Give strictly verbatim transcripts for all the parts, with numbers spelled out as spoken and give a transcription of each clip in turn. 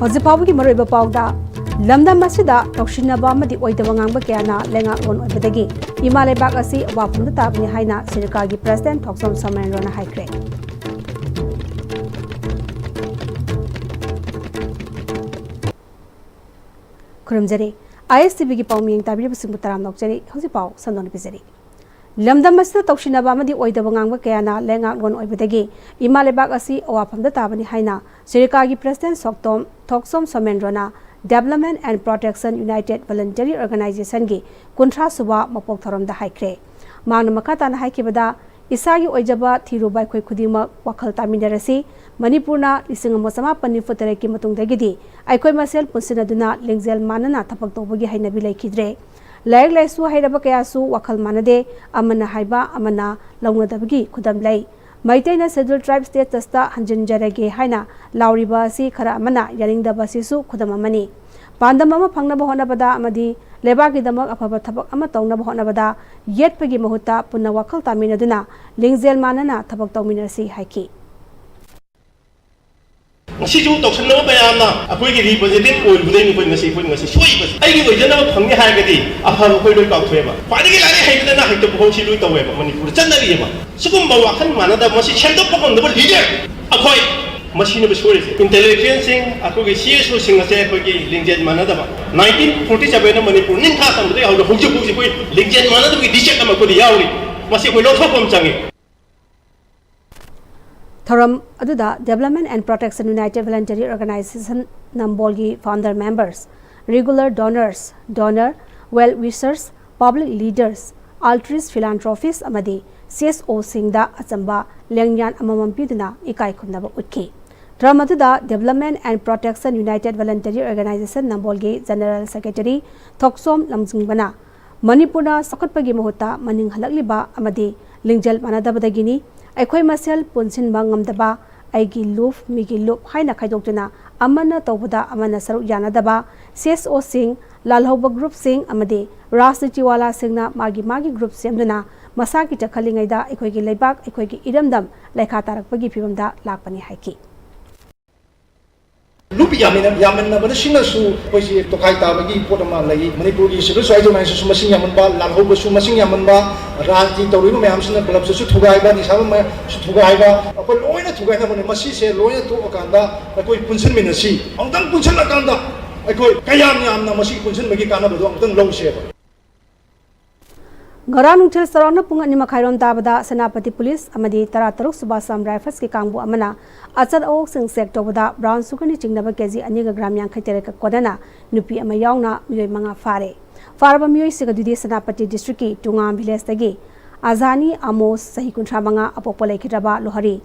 ꯍꯧꯖꯤꯛ ꯐꯥꯎꯕꯒꯤ ꯃꯔꯨꯑꯣꯏꯕ ꯄꯥꯎꯗ, ꯂꯝꯗꯝ ꯑꯁꯤꯗ ꯇꯧꯁꯤꯟꯅꯕ ꯑꯃꯗꯤ ꯑꯣꯏꯗꯕ ꯉꯥꯡꯕ ꯀꯌꯥꯅ ꯂꯩꯉꯥꯛꯂꯣꯟ ꯑꯣꯏꯕꯗꯒꯤ ꯏꯃꯥ ꯂꯩꯕꯥꯛ ꯑꯁꯤ ꯑꯋꯥꯐꯝꯗ ꯇꯥꯕꯅꯤ ꯍꯥꯏꯅ ꯁꯤꯔꯤꯀꯥꯒꯤ ꯄ꯭ꯔꯦꯁꯤꯗꯦꯟꯠ ꯊꯣꯛꯆꯣꯝ ꯁꯣꯃꯦꯟꯗ꯭ꯔꯣꯅ ꯍꯥꯏꯈ꯭ꯔꯦ꯫ ꯈꯨꯔꯨꯝꯖꯔꯤ꯫ ISTVꯒꯤ ꯄꯥꯎꯃꯤꯡ ꯇꯥꯕꯤꯔꯤꯕꯁꯤꯡꯕꯨ ꯇꯔꯥꯝꯅ ꯑꯣꯛꯆꯔꯤ꯫ ꯍꯧꯖꯤꯛ ꯄꯥꯎ ꯁꯟꯗꯣꯛꯅ ꯄꯤꯖꯔꯤ꯫ ꯂꯝꯗꯝ ꯑꯁꯤꯗ ꯇꯧꯁꯤꯟꯅꯕ ꯑꯃꯗꯤ ꯑꯣꯏꯗꯕ ꯉꯥꯡꯕ ꯀꯌꯥꯅ ꯂꯩꯉꯥꯛꯂꯣꯟ ꯑꯣꯏꯕꯗꯒꯤ ꯏꯃꯥ ꯂꯩꯕꯥꯛ ꯑꯁꯤ ꯑꯋꯥꯐꯝꯗ ꯇꯥꯕꯅꯤ ꯍꯥꯏꯅ ꯁꯤꯔꯤꯀꯥꯒꯤ ꯄ꯭ꯔꯦꯁꯤꯗꯦꯟꯠ ꯁꯣꯛꯇꯣꯝ ꯊꯣꯛꯆꯣꯝ ꯁꯣꯃꯦꯟꯗ꯭ꯔꯣꯅ Development and Protection United Voluntary Organizationꯒꯤ ꯀꯨꯟꯊ꯭ꯔꯥ ꯁꯨꯕ ꯃꯄꯣꯛ ꯊꯧꯔꯝꯗ ꯍꯥꯏꯈ꯭ꯔꯦ꯫ ꯃꯍꯥꯛꯅ ꯃꯈꯥ ꯇꯥꯅ ꯍꯥꯏꯈꯤꯕꯗ, ꯏꯁꯥꯒꯤ ꯑꯣꯏꯖꯕ ꯊꯤꯔꯨꯕ ꯑꯩꯈꯣꯏ ꯈꯨꯗꯤꯡꯃꯛ ꯋꯥꯈꯜ ꯇꯥꯃꯤꯟꯅꯔꯁꯤ꯫ ꯃꯅꯤꯄꯨꯔꯅ ꯂꯤꯁꯤꯡ ꯑꯃ ꯆꯃꯥꯄꯟ ꯅꯤꯐꯨ ꯇꯔꯦꯠꯀꯤ ꯃꯇꯨꯡꯗꯒꯤꯗꯤ ꯑꯩꯈꯣꯏ ꯃꯁꯦꯜ ꯄꯨꯟꯁꯤꯟꯅꯗꯨꯅ ꯂꯤꯡꯖꯦꯜ ꯃꯥꯟꯅꯅ ꯊꯕꯛ ꯇꯧꯕꯒꯤ ꯍꯩꯅꯕꯤ ꯂꯩꯈꯤꯗ꯭ꯔꯦ꯫ ꯂꯥꯏꯔꯤꯛ ꯂꯥꯏꯁꯨ ꯍꯩꯔꯕ ꯀꯌꯥꯁꯨ ꯋꯥꯈꯜ ꯃꯥꯟꯅꯗꯦ, ꯑꯃꯅ ꯍꯥꯏꯕ ꯑꯃꯅ ꯂꯧꯅꯗꯕꯒꯤ ꯈꯨꯗꯝ ꯂꯩ꯫ ꯃꯩꯇꯩꯅ Scheduled Tribe statusꯇ ꯍꯟꯖꯤꯟꯖꯔꯒꯦ ꯍꯥꯏꯅ ꯂꯥꯎꯔꯤꯕ ꯑꯁꯤ ꯈꯔ ꯑꯃꯅ ꯌꯥꯅꯤꯡꯗꯕ ꯑꯁꯤꯁꯨ ꯈꯨꯗꯝ ꯑꯃꯅꯤ꯫ ꯄꯥꯟꯗꯝ ꯑꯃ ꯐꯪꯅꯕ ꯍꯣꯠꯅꯕꯗ ꯑꯃꯗꯤ ꯂꯩꯕꯥꯛꯀꯤꯗꯃꯛ ꯑꯐꯕ ꯊꯕꯛ ꯑꯃ ꯇꯧꯅꯕ ꯍꯣꯠꯅꯕꯗ ꯌꯦꯠꯄꯒꯤ ꯃꯍꯨꯠꯇ ꯄꯨꯟꯅ ꯋꯥꯈꯜ ꯇꯥꯃꯤꯟꯅꯗꯨꯅ ꯂꯤꯡꯖꯦꯜ ꯃꯥꯟꯅꯅ ꯊꯕꯛ ꯇꯧꯃꯤꯟꯅꯁꯤ ꯍꯥꯏꯈꯤ꯫ ꯉꯁꯤꯁꯨ ꯇꯧꯁꯟꯅꯕ ꯃꯌꯥꯝꯅ ꯑꯩꯈꯣꯏꯒꯤ representative ꯑꯣꯏꯔꯨꯕꯗꯩꯅꯤ ꯑꯩꯈꯣꯏ ꯉꯁꯤ, ꯑꯩꯈꯣꯏ ꯉꯁꯤ ꯁꯣꯛꯏꯕꯁꯦ꯫ ꯑꯩꯒꯤ ꯑꯣꯏꯖꯅꯕ ꯐꯪꯅꯤ ꯍꯥꯏꯔꯒꯗꯤ ꯑꯐꯕ ꯑꯩꯈꯣꯏ ꯂꯣꯏ ꯀꯥꯎꯊꯣꯛꯑꯦꯕ꯫ ꯈ꯭ꯋꯥꯏꯗꯒꯤ ꯂꯥꯏꯔꯤꯛ ꯍꯩꯕꯗꯅ ꯍꯩꯇꯕ ꯐꯥꯎ ꯁꯤ ꯂꯣꯏ ꯇꯧꯋꯦꯕ꯫ ꯃꯅꯤꯄꯨꯔꯗ ꯆꯠꯅꯔꯤꯑꯕ꯫ ꯁꯤꯒꯨꯝꯕ ꯋꯥꯈꯜ ꯃꯥꯟꯅꯗꯕ, ꯃꯁꯤ ꯁꯦꯝꯗꯣꯛꯄ ꯉꯝꯗꯕ leader ꯑꯩꯈꯣꯏ ꯃꯁꯤꯅꯦꯕ ꯁꯣꯏꯔꯤꯁꯦ꯫ Intellectualꯁꯤꯡ, ꯑꯩꯈꯣꯏꯒꯤ CSOꯁꯤꯡ ꯑꯁꯦ ꯑꯩꯈꯣꯏꯒꯤ ꯂꯤꯡꯖꯦꯜ ꯃꯥꯟꯅꯗꯕ꯫ Nineteen forty sevenꯗ ꯃꯅꯤꯄꯨꯔ ꯅꯤꯡꯊꯥ ꯆꯪꯕꯗꯒꯤ ꯍꯧꯅ ꯍꯧꯖꯤꯛ ꯐꯥꯎꯁꯤ ꯑꯩꯈꯣꯏ ꯂꯤꯡꯖꯦꯜ ꯃꯥꯟꯅꯗꯕꯒꯤ defect ꯑꯃ ꯑꯩꯈꯣꯏꯗ ꯌꯥꯎꯔꯤ꯫ ꯃꯁꯤ ꯑꯩꯈꯣꯏ ꯂꯧꯊꯣꯛꯄ ꯑꯃ ꯆꯪꯉꯤ꯫ ꯊꯧꯔꯝ ꯑꯗꯨꯗ Development and Protection United Voluntary Organization ꯅꯝꯕꯣꯜꯒꯤ founder members, regular donors, donor, well wishers, public leaders, altruist philanthropists ꯑꯃꯗꯤ CSOꯁꯤꯡꯗ ꯑꯆꯝꯕ ꯂꯦꯡꯌꯥꯟ ꯑꯃꯃꯝ ꯄꯤꯗꯨꯅ ꯏꯀꯥꯏ ꯈꯨꯝꯅꯕ ꯎꯠꯈꯤ꯫ ꯊꯧꯔꯝ ꯑꯗꯨꯗ Development and Protection United Voluntary Organization ꯅꯝꯕꯣꯜꯒꯤ General Secretary ꯊꯣꯛꯆꯣꯝ ꯂꯝꯖꯤꯡꯕꯅ ꯃꯅꯤꯄꯨꯔꯅ ꯆꯥꯎꯈꯠꯄꯒꯤ ꯃꯍꯨꯠꯇ ꯃꯅꯤꯡ ꯍꯜꯂꯛꯂꯤꯕ ꯑꯃꯗꯤ ꯂꯤꯡꯖꯦꯜ ꯃꯥꯟꯅꯗꯕꯗꯒꯤꯅꯤ꯫ ꯑꯩꯈꯣꯏ ꯃꯁꯦꯜ ꯄꯨꯟꯁꯤꯟꯕ ꯉꯝꯗꯕ, ꯑꯩꯒꯤ ꯂꯨꯞ, ꯃꯤꯒꯤ ꯂꯨꯞ ꯍꯥꯏꯅ ꯈꯥꯏꯗꯣꯛꯇꯨꯅ ꯑꯃꯅ ꯇꯧꯕꯗ ꯑꯃꯅ ꯁꯔꯨꯛ ꯌꯥꯅꯗꯕ, CSOꯁꯤꯡ, ꯂꯥꯜꯍꯧꯕ groupꯁꯤꯡ ꯑꯃꯗꯤ ꯔꯥꯖꯅꯤꯇꯤꯋꯥꯂꯥꯁꯤꯡꯅ ꯃꯥꯒꯤ ꯃꯥꯒꯤ group ꯁꯦꯝꯗꯨꯅ ꯃꯁꯥꯒꯤꯇ ꯈꯜꯂꯤꯉꯩꯗ ꯑꯩꯈꯣꯏꯒꯤ ꯂꯩꯕꯥꯛ, ꯑꯩꯈꯣꯏꯒꯤ ꯏꯔꯝꯗꯝ ꯂꯩꯈꯥ ꯇꯥꯔꯛꯄꯒꯤ ꯐꯤꯕꯝꯗ ꯂꯥꯛꯄꯅꯤ ꯍꯥꯏꯈꯤ꯫ ꯒ꯭ꯔꯨꯞ ꯌꯥꯝꯃꯤꯟꯅ-, ꯌꯥꯝꯃꯟꯅꯕꯗ ꯁꯤꯅꯁꯨ ꯑꯩꯈꯣꯏꯁꯤ ꯇꯣꯈꯥꯏ ꯇꯥꯕꯒꯤ ꯄꯣꯠ ꯑꯃ ꯂꯩ꯫ ꯃꯅꯤꯄꯨꯔꯒꯤ civil society organizationꯁꯨ ꯃꯁꯤꯡ ꯌꯥꯝꯃꯟꯕ, ꯂꯥꯜꯍꯧꯕꯁꯨ ꯃꯁꯤꯡ ꯌꯥꯝꯃꯟꯕ, ꯔꯥꯖꯅꯤꯇꯤ ꯇꯧꯔꯤꯕ ꯃꯌꯥꯝꯁꯤꯅ clubꯁꯤꯁꯨ ꯊꯨꯒꯥꯏꯕ, ꯅꯤꯁꯥꯕ ꯃꯌꯥꯝꯁꯨ ꯊꯨꯒꯥꯏꯕ, ꯑꯩꯈꯣꯏ ꯂꯣꯏꯅ ꯊꯨꯒꯥꯏꯅꯕꯅꯤ꯫ ꯃꯁꯤꯁꯦ ꯂꯣꯏꯅ ꯊꯣꯛꯑꯀꯥꯟꯗ ꯑꯩꯈꯣꯏ ꯄꯨꯟꯁꯤꯟꯃꯤꯟꯅꯁꯤ꯫ ꯑꯃꯨꯛꯇꯪ ꯄꯨꯟꯁꯤꯜꯂꯀꯥꯟꯗ ꯑꯩꯈꯣꯏ ꯀꯌꯥꯝ ꯌꯥꯝꯅ ꯃꯁꯤ ꯄꯨꯟꯁꯤꯟꯕꯒꯤ ꯀꯥꯟꯅꯕꯗꯣ ꯑꯃꯨꯛꯇꯪ ꯂꯧꯁꯦꯕ꯫ ꯉꯔꯥꯡ ꯅꯨꯡꯊꯤꯜ ꯆꯥꯎꯔꯥꯛꯅ ꯄꯨꯡ ꯑꯅꯤ ꯃꯈꯥꯏꯔꯣꯝ ꯇꯥꯕꯗ ꯁꯦꯅꯥꯄꯇꯤ ꯄꯨꯂꯤꯁ ꯑꯃꯗꯤ ꯇꯔꯥ ꯇꯔꯨꯛ ꯁꯨꯕ ꯑꯁꯥꯝ ꯔꯥꯏꯐꯜꯁꯀꯤ ꯀꯥꯡꯕꯨ ꯑꯃꯅ ꯑꯆꯠ ꯑꯋꯣꯛꯁꯤꯡ ꯆꯦꯛ ꯇꯧꯕꯗ ꯕ꯭ꯔꯥꯎꯟ ꯁꯨꯒꯔꯅ ꯆꯤꯡꯅꯕ ꯀꯦꯖꯤ ꯑꯅꯤꯒ ꯒ꯭ꯔꯥꯝ ꯌꯥꯡꯈꯩ ꯇꯔꯦꯠꯀ ꯀꯣꯟꯅꯅ ꯅꯨꯄꯤ ꯑꯃ ꯌꯥꯎꯅ ꯃꯤꯑꯣꯏ ꯃꯉꯥ ꯐꯥꯔꯦ꯫ ꯐꯥꯔꯕ ꯃꯤꯑꯣꯏꯁꯤꯡ ꯑꯗꯨꯗꯤ ꯁꯦꯅꯥꯄꯇꯤ ꯗꯤꯁꯇ꯭ꯔꯤꯛꯀꯤ ꯇꯨꯉꯥꯝ ꯚꯤꯂꯦꯖꯇꯒꯤ ꯑꯖꯥꯅꯤ ꯑꯃꯣꯁ, ꯆꯍꯤ ꯀꯨꯟꯊ꯭ꯔꯥ ꯃꯉꯥ, ꯑꯄꯣꯛꯄ ꯂꯩꯈꯤꯗ꯭ꯔꯕ ꯂꯣꯍꯔꯤ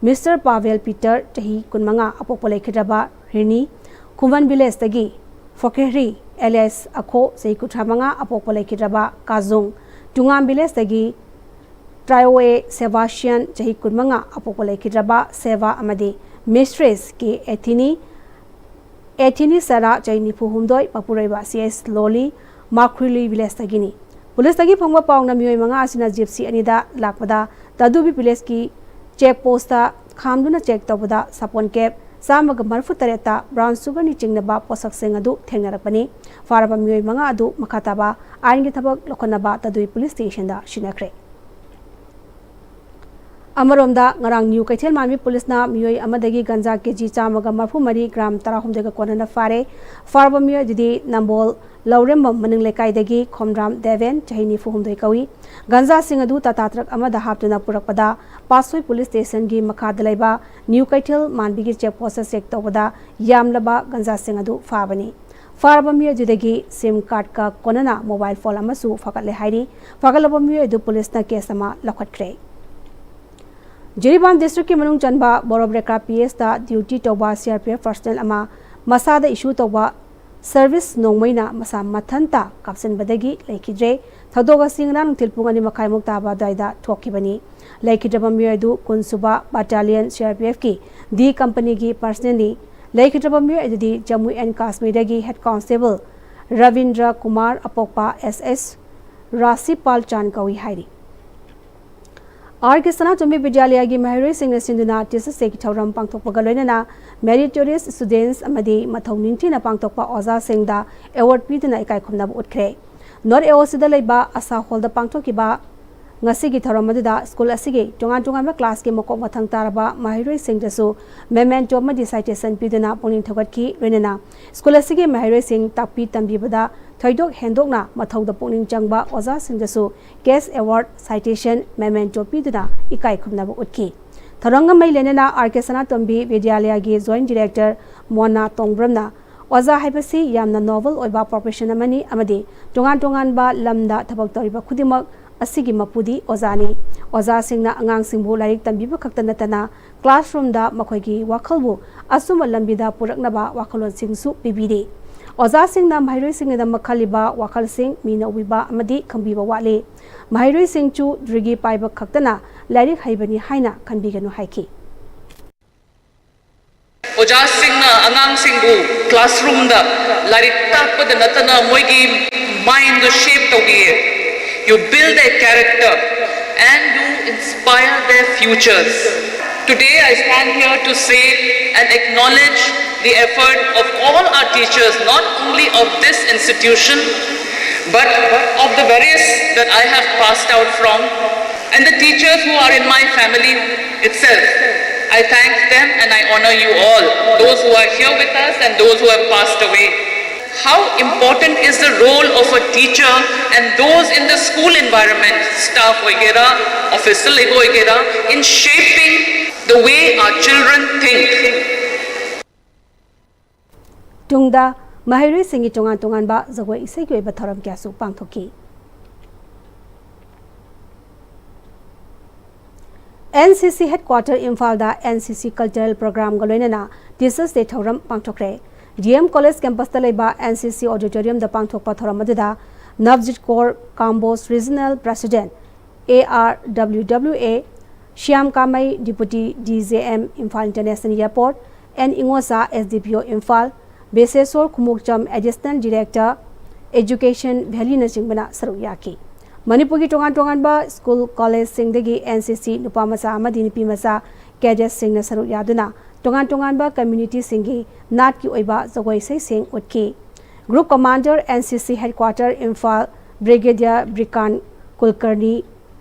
ꯃꯤꯁꯇꯔ ꯄꯥꯚꯦꯜ ꯄꯤꯇꯔ, ꯆꯍꯤ ꯀꯨꯟꯃꯉꯥ, ꯑꯄꯣꯛꯄ ꯂꯩꯈꯤꯗ꯭ꯔꯕ ꯔꯤꯅꯤ, ꯈꯨꯃꯟ ꯚꯤꯂꯦꯖꯇꯒꯤ ꯐꯣꯀꯦꯍ꯭ꯔꯤ ꯑꯦꯂꯤꯌꯥꯁ ꯑꯈꯣ, ꯆꯍꯤ ꯀꯨꯟꯊ꯭ꯔꯥ ꯃꯉꯥ, ꯑꯄꯣꯛꯄ ꯂꯩꯈꯤꯗ꯭ꯔꯕ ꯀꯥꯖꯨꯡ, ꯇꯨꯉꯥꯝ ꯚꯤꯂꯦꯖꯇꯒꯤ ꯇ꯭ꯔꯥꯏꯑꯣꯑꯦ ꯁꯦꯕꯥꯁꯤꯌꯥꯟ, ꯆꯍꯤ ꯀꯨꯟꯃꯉꯥ, ꯑꯄꯣꯛꯄ ꯂꯩꯈꯤꯗ꯭ꯔꯕ ꯁꯦꯕꯥ ꯑꯃꯗꯤ ꯃꯤꯁꯇ꯭ꯔꯦꯁ ꯀꯦ ꯑꯦꯊꯤꯅꯤ, ꯑꯦꯊꯤꯅꯤ ꯁꯦꯔꯥ, ꯆꯍꯤ ꯅꯤꯐꯨ ꯍꯨꯝꯗꯣꯏ, ꯃꯄꯨꯔꯣꯏꯕ ꯁꯤ ꯑꯦꯁ ꯂꯣꯂꯤ, ꯃꯥꯈ꯭ꯔꯤꯂꯤ ꯚꯤꯂꯦꯖꯇꯒꯤꯅꯤ꯫ ꯄꯨꯂꯤꯁꯇꯒꯤ ꯐꯪꯕ ꯄꯥꯎꯅ ꯃꯤꯑꯣꯏ ꯃꯉꯥ ꯑꯁꯤꯅ ꯖꯤꯞꯁꯤ ꯑꯅꯤꯗ ꯂꯥꯛꯄꯗ ꯇꯥꯗꯨꯕꯤ ꯚꯤꯂꯦꯖꯀꯤ ꯆꯦꯛ ꯄꯣꯁꯇ ꯈꯥꯝꯗꯨꯅ ꯆꯦꯛ ꯇꯧꯕꯗ ꯁꯥꯄꯣꯟ ꯀꯦꯞ ꯆꯥꯝꯃꯒ ꯃꯔꯤꯐꯨ ꯇꯔꯦꯠꯇ ꯕ꯭ꯔꯥꯎꯟ ꯁꯨꯒꯔꯅꯤ ꯆꯤꯡꯅꯕ ꯄꯣꯠꯁꯛꯁꯤꯡ ꯑꯗꯨ ꯊꯦꯡꯅꯔꯛꯄꯅꯤ꯫ ꯐꯥꯔꯕ ꯃꯤꯑꯣꯏ ꯃꯉꯥ ꯑꯗꯨ ꯃꯈꯥ ꯇꯥꯕ ꯑꯥꯏꯟꯒꯤ ꯊꯕꯛ ꯂꯧꯈꯠꯅꯕ ꯇꯥꯗꯨꯕꯤ ꯄꯨꯂꯤꯁ ꯁ꯭ꯇꯦꯁꯟꯗ ꯁꯤꯟꯅꯈ꯭ꯔꯦ꯫ ꯑꯃꯔꯣꯝꯗ, ꯉꯔꯥꯡ ꯅ꯭ꯌꯨ ꯀꯩꯊꯦꯜ ꯃꯥꯟꯕꯤ ꯄꯨꯂꯤꯁꯅ ꯃꯤꯑꯣꯏ ꯑꯃꯗꯒꯤ ꯒꯟꯖꯥ ꯀꯦꯖꯤ ꯆꯥꯝꯃꯒ ꯃꯔꯤꯐꯨ ꯃꯔꯤ, ꯒ꯭ꯔꯥꯝ ꯇꯔꯥꯍꯨꯝꯗꯣꯏꯒ ꯀꯣꯟꯅꯅ ꯐꯥꯔꯦ꯫ ꯐꯥꯔꯕ ꯃꯤꯑꯣꯏ ꯑꯗꯨꯗꯤ ꯅꯝꯕꯣꯜ ꯂꯧꯔꯦꯝꯕꯝ ꯃꯅꯤꯡ ꯂꯩꯀꯥꯏꯗꯒꯤ ꯈꯣꯝꯗ꯭ꯔꯥꯝ ꯗꯦꯕꯦꯟ, ꯆꯍꯤ ꯅꯤꯐꯨ ꯍꯨꯝꯗꯣꯏ ꯀꯧꯏ꯫ ꯒꯟꯖꯥꯁꯤꯡ ꯑꯗꯨ ꯇꯥꯇꯥ ꯇ꯭ꯔꯛ ꯑꯃꯗ ꯍꯥꯞꯇꯨꯅ ꯄꯨꯔꯛꯄꯗ ꯄꯥꯠꯁꯣꯏ ꯄꯨꯂꯤꯁ ꯁ꯭ꯇꯦꯁꯟꯒꯤ ꯃꯈꯥꯗ ꯂꯩꯕ ꯅ꯭ꯌꯨ ꯀꯩꯊꯦꯜ ꯃꯥꯟꯕꯤꯒꯤ ꯆꯦꯛ ꯄꯣꯁꯇ ꯆꯦꯛ ꯇꯧꯕꯗ ꯌꯥꯝꯂꯕ ꯒꯟꯖꯥꯁꯤꯡ ꯑꯗꯨ ꯐꯥꯕꯅꯤ꯫ ꯐꯥꯔꯕ ꯃꯤꯑꯣꯏ ꯑꯗꯨꯗꯒꯤ ꯁꯤꯝ ꯀꯥꯔꯗꯀ ꯀꯣꯟꯅꯅ ꯃꯣꯕꯥꯏꯜ ꯐꯣꯟ ꯑꯃꯁꯨ ꯐꯥꯒꯠꯂꯦ ꯍꯥꯏꯔꯤ꯫ ꯐꯥꯒꯠꯂꯕ ꯃꯤꯑꯣꯏ ꯑꯗꯨ ꯄꯨꯂꯤꯁꯅ ꯀꯦꯁ ꯑꯃ ꯂꯧꯈꯠꯈ꯭ꯔꯦ꯫ ꯖꯤꯔꯤꯕꯥꯝ ꯗꯤꯁꯇ꯭ꯔꯤꯛꯀꯤ ꯃꯅꯨꯡ ꯆꯟꯕ ꯕꯣꯔꯣꯕ꯭ꯔꯦꯀꯥ ꯄꯤ ꯑꯦꯁꯇ ꯗ꯭ꯌꯨꯇꯤ ꯇꯧꯕ C R P F personal ꯑꯃ ꯃꯁꯥꯗ ꯏꯁꯨ ꯇꯧꯕ ꯁꯔꯚꯤꯁ ꯅꯣꯡꯃꯩꯅ ꯃꯁꯥ ꯃꯊꯟꯇ ꯀꯥꯞꯁꯤꯟꯕꯗꯒꯤ ꯂꯩꯈꯤꯗ꯭ꯔꯦ꯫ ꯊꯧꯗꯣꯛ ꯑꯁꯤ ꯉꯔꯥꯡ ꯅꯨꯡꯊꯤꯜ ꯄꯨꯡ ꯑꯅꯤ ꯃꯈꯥꯏꯃꯨꯛ ꯇꯥꯕ ꯑꯗꯨꯋꯥꯏꯗ ꯊꯣꯛꯈꯤꯕꯅꯤ꯫ ꯂꯩꯈꯤꯗ꯭ꯔꯕ ꯃꯤꯑꯣꯏ ꯑꯗꯨ ꯀꯨꯟꯁꯨꯕ ꯕꯥꯇꯥꯂꯤꯌꯟ ꯁꯤ ꯑꯥꯔ ꯄꯤ ꯑꯦꯐꯀꯤ ꯗꯤ ꯀꯝꯄꯅꯤꯒꯤ ꯄꯔꯁꯅꯦꯜꯅꯤ꯫ ꯂꯩꯈꯤꯗ꯭ꯔꯕ ꯃꯤꯑꯣꯏ ꯑꯗꯨꯗꯤ ꯖꯝꯃꯨ ꯑꯦꯟ ꯀꯥꯁꯃꯤꯔꯗꯒꯤ ꯍꯦꯗ ꯀꯣꯟꯁꯇꯦꯕꯜ ꯔꯕꯤꯟꯗ꯭ꯔ ꯀꯨꯃꯥꯔ, ꯑꯄꯣꯛꯄ ꯑꯦꯁ ꯑꯦꯁ ꯔꯥꯁꯤꯄꯥꯜ ꯆꯥꯟ ꯀꯧꯏ ꯍꯥꯏꯔꯤ꯫ ꯑꯥꯔ ꯀꯦ ꯁꯅꯥꯇꯣꯝꯕꯤ ꯕꯤꯗ꯭ꯌꯥꯂꯌꯒꯤ ꯃꯍꯩꯔꯣꯏꯁꯤꯡꯅ ꯁꯤꯟꯗꯨꯅ Teachers' Day ꯒꯤ ꯊꯧꯔꯝ ꯄꯥꯡꯊꯣꯛꯄꯒ ꯂꯣꯏꯅꯅ Meritorious Students ꯑꯃꯗꯤ ꯃꯊꯧ ꯅꯤꯡꯊꯤꯅ ꯄꯥꯡꯊꯣꯛꯄ ꯑꯣꯖꯥꯁꯤꯡꯗ award ꯄꯤꯗꯨꯅ ꯏꯀꯥꯏ ꯈꯨꯝꯅꯕ ꯎꯠꯈ꯭ꯔꯦ꯫ North A O C ꯗ ꯂꯩꯕ ꯑꯁꯥ ꯍꯣꯜꯗ ꯄꯥꯡꯊꯣꯛꯈꯤꯕ ꯉꯁꯤꯒꯤ ꯊꯧꯔꯝ ꯑꯗꯨꯗ ꯁ꯭ꯀꯨꯜ ꯑꯁꯤꯒꯤ ꯇꯣꯉꯥꯟ ꯇꯣꯉꯥꯟꯕ ꯀ꯭ꯂꯥꯁꯀꯤ ꯃꯀꯣꯛ ꯃꯊꯪ ꯇꯥꯔꯕ ꯃꯍꯩꯔꯣꯏꯁꯤꯡꯗꯁꯨ memento ꯑꯃꯗꯤ citation ꯄꯤꯗꯨꯅ ꯄꯨꯛꯅꯤꯡ ꯊꯧꯒꯠꯈꯤ꯫ ꯂꯣꯏꯅꯅ ꯁ꯭ꯀꯨꯜ ꯑꯁꯤꯒꯤ ꯃꯍꯩꯔꯣꯏꯁꯤꯡ ꯇꯥꯛꯄꯤ ꯇꯝꯕꯤꯕꯗ ꯊꯣꯏꯗꯣꯛ ꯍꯦꯟꯗꯣꯛꯅ ꯃꯊꯧꯗ ꯄꯨꯛꯅꯤꯡ ꯆꯪꯕ ꯑꯣꯖꯥꯁꯤꯡꯗꯁꯨ cash award, citation, memento ꯄꯤꯗꯨꯅ ꯏꯀꯥꯏ ꯈꯨꯝꯅꯕ ꯎꯠꯈꯤ꯫ ꯊꯧꯔꯝꯒ ꯃꯔꯤ ꯂꯩꯅꯅ ꯑꯥꯔ ꯀꯦ ꯁꯅꯥꯇꯣꯝꯕꯤ ꯕꯤꯗ꯭ꯌꯥꯂꯌꯒꯤ Joint Director ꯃꯣꯅꯥ ꯇꯣꯡꯕ꯭ꯔꯝꯅ ꯑꯣꯖꯥ ꯍꯥꯏꯕꯁꯤ ꯌꯥꯝꯅ noble ꯑꯣꯏꯕ profession ꯑꯃꯅꯤ ꯑꯃꯗꯤ ꯇꯣꯉꯥꯟ ꯇꯣꯉꯥꯟꯕ ꯂꯝꯗ ꯊꯕꯛ ꯇꯧꯔꯤꯕ ꯈꯨꯗꯤꯡꯃꯛ ꯑꯁꯤꯒꯤ ꯃꯄꯨꯗꯤ ꯑꯣꯖꯥꯅꯤ꯫ ꯑꯣꯖꯥꯁꯤꯡꯅ ꯑꯉꯥꯡꯁꯤꯡꯕꯨ ꯂꯥꯏꯔꯤꯛ ꯇꯝꯕꯤꯕ ꯈꯛꯇ ꯅꯠꯇꯅ classroom ꯗ ꯃꯈꯣꯏꯒꯤ ꯋꯥꯈꯜꯕꯨ ꯑꯆꯨꯝꯕ ꯂꯝꯕꯤꯗ ꯄꯨꯔꯛꯅꯕ ꯋꯥꯈꯜꯂꯣꯟꯁꯤꯡꯁꯨ ꯄꯤꯕꯤꯔꯤ꯫ ꯑꯣꯖꯥꯁꯤꯡꯅ ꯃꯍꯩꯔꯣꯏꯁꯤꯡꯒꯤꯗꯃꯛ ꯈꯜꯂꯤꯕ ꯋꯥꯈꯜꯁꯤꯡ ꯃꯤꯅ ꯎꯕꯤꯕ ꯑꯃꯗꯤ ꯈꯪꯕꯤꯕ ꯋꯥꯠꯂꯤ꯫ ꯃꯍꯩꯔꯣꯏꯁꯤꯡꯁꯨ degree ꯄꯥꯏꯕ ꯈꯛꯇꯅ ꯂꯥꯏꯔꯤꯛ ꯍꯩꯕꯅꯤ ꯍꯥꯏꯅ ꯈꯟꯕꯤꯒꯅꯨ ꯍꯥꯏꯈꯤ꯫ ꯑꯣꯖꯥꯁꯤꯡꯅ ꯑꯉꯥꯡꯁꯤꯡꯕꯨ classroom ꯗ ꯂꯥꯏꯔꯤꯛ ꯇꯥꯛꯄꯗ ꯅꯠꯇꯅ ꯃꯣꯏꯒꯤ mind ꯗꯨ shape ꯇꯧꯕꯤꯌꯦ꯫ You build their character and you inspire their futures. Today I stand here to say and acknowledge the effort of all our teachers, not only of this institution, but of the various that I have passed out from, and the teachers who are in my family itself. I thank them and I honor you all, those who are here with us and those who have passed away. How important is the role of a teacher and those in the school environment, staff वगैरह, officer वगैरह, in shaping the way our children think? ꯇꯨꯡꯗ ꯃꯍꯩꯔꯣꯏꯁꯤꯡꯒꯤ ꯇꯣꯉꯥꯟ ꯇꯣꯉꯥꯟꯕ ꯖꯒꯣꯏ ꯏꯁꯩꯒꯤ ꯑꯣꯏꯕ ꯊꯧꯔꯝ ꯀꯌꯥꯁꯨ ꯄꯥꯡꯊꯣꯛꯈꯤ꯫ N C C headquarter ꯏꯝꯐꯥꯜꯗ N C C cultural program ꯒ ꯂꯣꯏꯅꯅ Teachers' Day ꯊꯧꯔꯝ ꯄꯥꯡꯊꯣꯛꯈ꯭ꯔꯦ꯫ D M College campus ꯇ ꯂꯩꯕ N C C auditorium ꯗ ꯄꯥꯡꯊꯣꯛꯄ ꯊꯧꯔꯝ ꯑꯗꯨꯗ Navjit Kaur, Kamboj Regional President, A R W W A, Shyam Kamei, Deputy D J M, Imphal International Airport, N Ingosa, S D P O, Imphal, Beseswar Khumukcham, Additional Director, Education, Valley ꯅꯆꯤꯡꯕꯅ ꯁꯔꯨꯛ ꯌꯥꯈꯤ꯫ ꯃꯅꯤꯄꯨꯔꯒꯤ ꯇꯣꯉꯥꯟ ꯇꯣꯉꯥꯟꯕ school ꯀꯣꯂꯦꯖꯁꯤꯡꯗꯒꯤ N C ꯁꯤ ꯅꯨꯄꯥ ꯃꯆꯥ ꯑꯃꯗꯤ ꯅꯨꯄꯤ ꯃꯆꯥ ꯀꯦꯗꯦꯠꯁꯤꯡꯅ ꯁꯔꯨꯛ ꯌꯥꯗꯨꯅ ꯇꯣꯉꯥꯟ ꯇꯣꯉꯥꯟꯕ ꯀꯝꯃ꯭ꯌꯨꯅꯤꯇꯤꯁꯤꯡꯒꯤ ꯅꯥꯠꯀꯤ ꯑꯣꯏꯕ ꯖꯒꯣꯏ ꯏꯁꯩꯁꯤꯡ ꯎꯠꯈꯤ꯫ ꯒ꯭ꯔꯨꯞ ꯀꯃꯥꯟꯗꯔ ꯑꯦꯟ ꯁꯤ ꯁꯤ ꯍꯦꯗꯀ꯭ꯋꯥꯇꯔ ꯏꯝꯐꯥꯜ ꯕ꯭ꯔꯤꯒꯦꯗꯤꯌꯔ ꯕ꯭ꯔꯤꯀꯥꯟ ꯀꯨꯜꯀꯔꯅꯤ